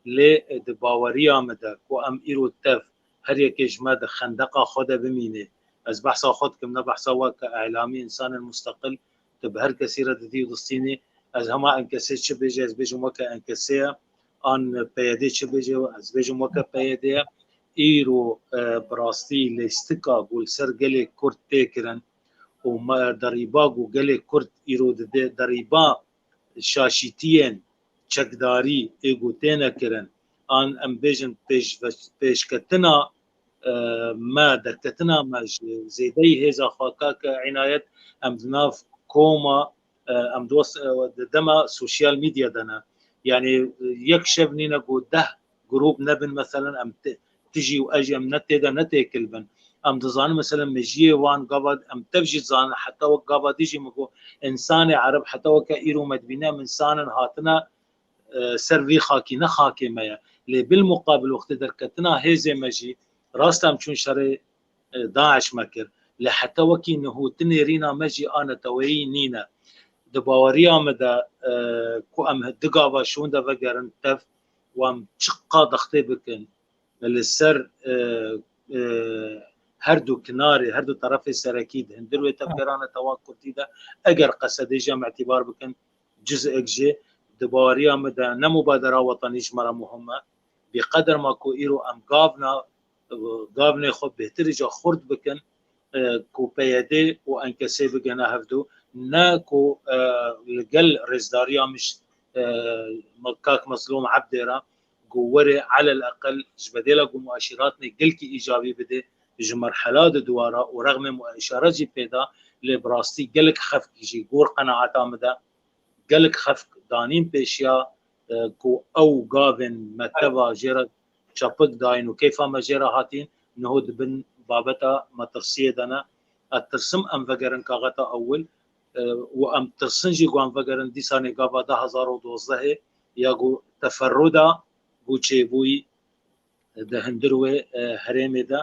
Lê, e, di baweriya min de ku em îro tev her yekê ji me di xendeqa xwe de bimîne. Ez behsa xwe dikim, ne behsa we ke îlamî, însanên musteqil, tu bi her kesî re didî û distînî. Ez hema enkesê çi bêje, ez bêjim weke enkesê ye, an P Y D çi bêje, ez bêjim weke P Y D ye. Îro, e, bi rastî lêstika ku li ser gelê kurd tê kirin û me derîba ku gelê kurd îro dide, derîba şaşîtiyên çekdarî ê ku têne kirin, an em bêjin pêş-, pêşketina, e, me, derketina me ji zêdeyî hêza xwe, kake Înayet, em di nav koma, e, em di wes-, e, di dema sosyal medya de ne. Yanî, e, yek şev nîne ku deh grûp nebin, meselen, em ti-, tijî û ez jî em ne tê de ne têkil bin. Em dizanin, meselen, mejiyê wan gava em tev jî dizanin, heta wek gava dî jî min got, însanê ereb, heta weke îro me dibîne, em însan in hatine, e, ser vî xakî, ne xakê me ye. Lê bilmuqabil wextê derketina hêzê me jî, rast em çûn şerê, e, DAIŞ me kir. Lê heta wekî niho tu nêrîna me jî a neteweyî nîne. Di baweriya min de, e, ku em di gava şûn de vegerin tev, û em çiqa dextê bikin li ser, e, e, her du kinarê, her du terefê serekî di hundir wê tevgera netewa kurdî de, eger qesedê jî em îtîbar bikin, cizek jê, di baweriya min de ne mubadera wetanî ji me re muhim e. Bi qeder ma ku îro em gavna, gavnê xwe bêhtir îca xurt bikin, e, ku P Y D û enkesê bigihine hevdu, ne ku, e, li gel rêzdariya min, e, kak Mezlûm Ebdê re, ku were elel eqel ji bedêla ku muaşîratnê gelkî îcabî bidê, ji merhela di duwara û rexmê muaşara jî pêda, lê bi rastî gelek xefk jî gor qenaeta min de, gelek xefk danîn pêşiya, e, ku ew gavên me teva jê re çapik dayîn û keyfa me jê re hatîn, niho di bin babeta metirsiyê de ne. Ez tirsim em vegerin kaxeta ewil, e, û em tirsin jî ku em vegerin dîsanê gava du hezar û dozdehê ya ku teferruda ku çêbûyî di hundir wê, e, herêmê de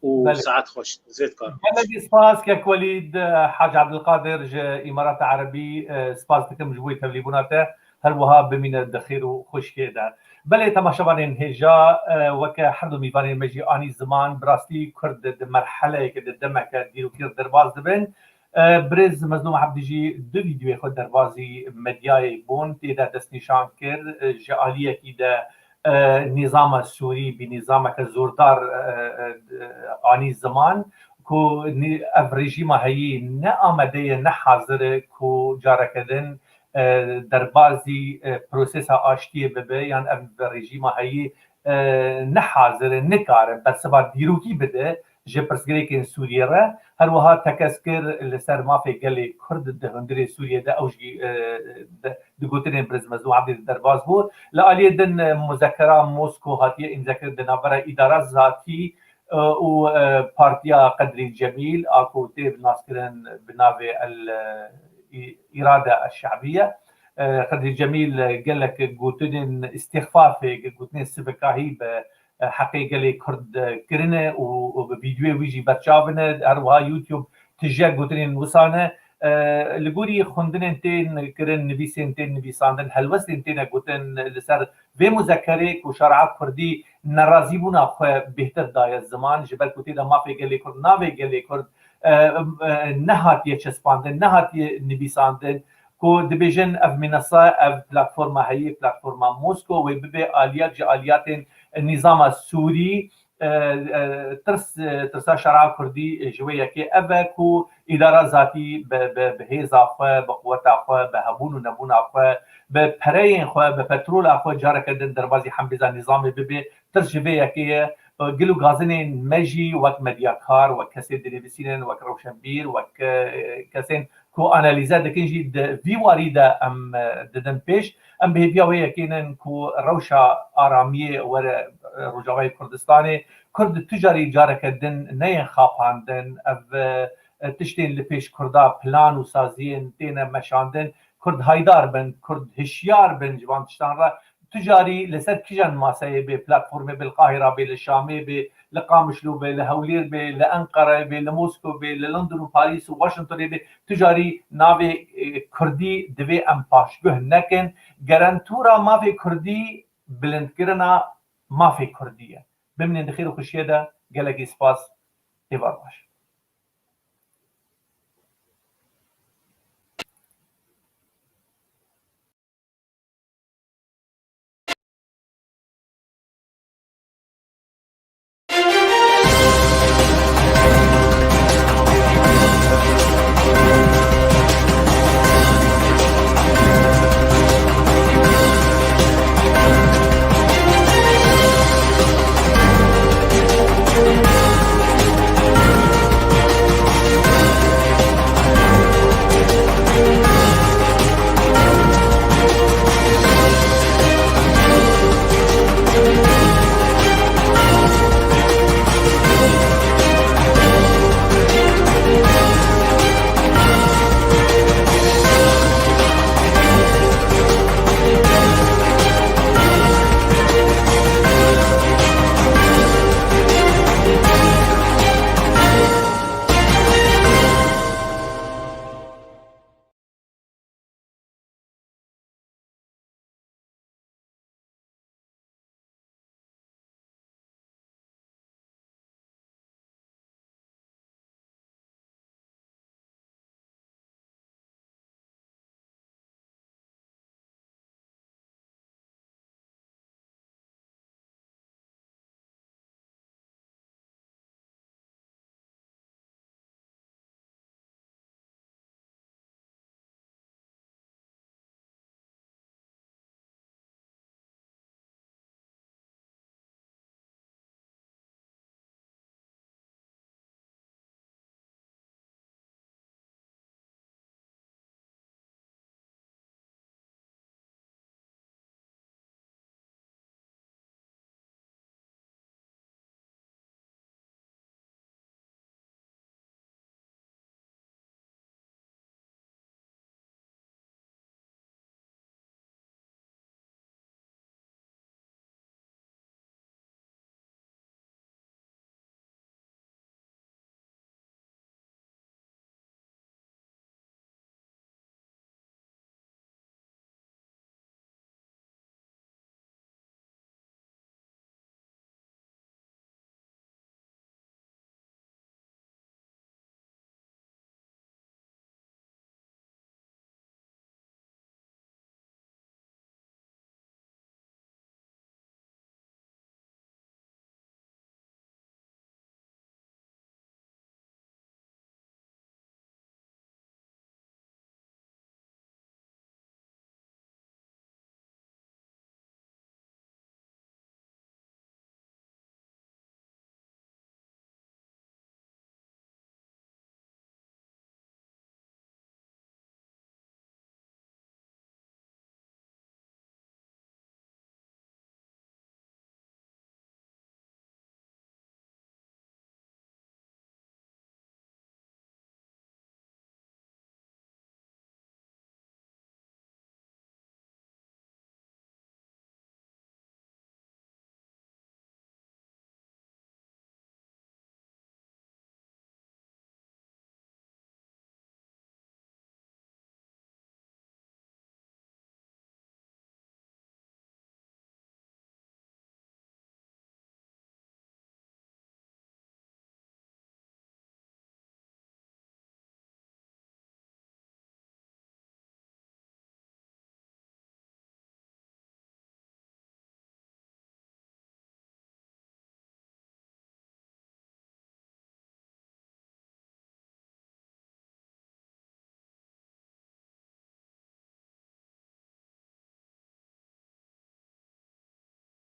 û Belê. Saet xweş, zêdkar. Gelekî spas, kek Welîd, e, Hacî Ebdulkadir ji Îmarata Erebî, e, spas dikim ji bo tevlîbûna te. Her wiha bimîne di xêr û xweşiyê de. Belê, temaşevanên hêja, e, weke her du mîvanên me jî anî ziman, bi rastî Kurd di merheleyeke, di demeke dîrokî re derbas dibin. E, birêz Mezlûm Ebdî jî du vîdeoyê xwe derbazî medyayê bûn, tê de destnîşan kir, e, ji aliyekî de, e, nîzama Sûrî bi nîzameke zordar, e, e, e, anî ziman. ku ev rejîma heyî ne amade ye, ne hazir e ku careke din derbazî prosesa aştiyê bibe, yan ev rejîma heyî ne hazir e, nikare bersiva dîrokî bide ji pirsgirêkên Sûriyê re. Her wiha tekez kir li ser mafê gelê Kurd di hundirê Sûriyê de, ew jî di gotinên Birêz Mezlûm Ebdî de derbas bû. Li aliyê din muzekera Mosko hatiye îmzekirin di navbera îdara zatî û Partiya Qedrî Cemîl a ku tê naskirin bi navê El Îrade El Şebiye. Qedrî Cemîl gelek gotinên îstîxfafê, gotinên sivikahî bi heqê gelê Kurd kirine û bi vîdyoyê wî jî berçav in. Her wiha YouTube tije gotinên wisan e. Li gorî xwendinên tên kirin, nivîsên tên nivîsandin, helwestên têne gotin li ser vê muzekerê ku şare'a Kurdî nerazîbûna xwe bêhtir daye ziman, ji ber ku tê de mafê gelê Kurd, navê gelê Kurd nehatiye çespandin, nehatiye nivîsandin, ku dibêjin ev minesa, ev platforma heyî, platforma Mosko, wê bibe aliyek ji aliyatên nîzama Sûrî. Tirs, tirsa şare'a Kurdî ji wê yekê ev e ku îdara zatî bi, bi, bi hêza xwe, bi quweta xwe, bi hebûn û nebûna xwe, bi pereyên xwe, bi petrola xwe careke din derbazî hembêza nîzamê bibe. Tirs ji vê yekê ye. Gil û gazinên me jî wek medyakar, wek kesên dinivîsînin, wek rewşenbîr, wek kesên ku analîze dikin jî di vî warî de em didin pêş. Em bi hêviya wê yekê ne ku rewşa aramiyê were Rojavayê Kurdistanê. Kurd tu carî careke din neyên xapandin. Ev tiştên li pêş Kurda plan û saziyên têne meşandin. Kurd haydar bin, Kurd hişyar bin ji van tiştan re. Tu carî li ser kîjan maseyê bê, platformê bê, li Qahira bê, li Şamê bê, li Qamişlo bê, li Hewlêr bê, li Enqereyê bê, li Mosko bê, li London û Parîs û Washingtonê bê, tu carî navê Kurdî divê em paşguh nekin. Gerentûra mafê Kurdî bilindkirina mafê Kurdî ye. Bimînin di xêr û xweşiyê de, gelekî spas, êvar baş.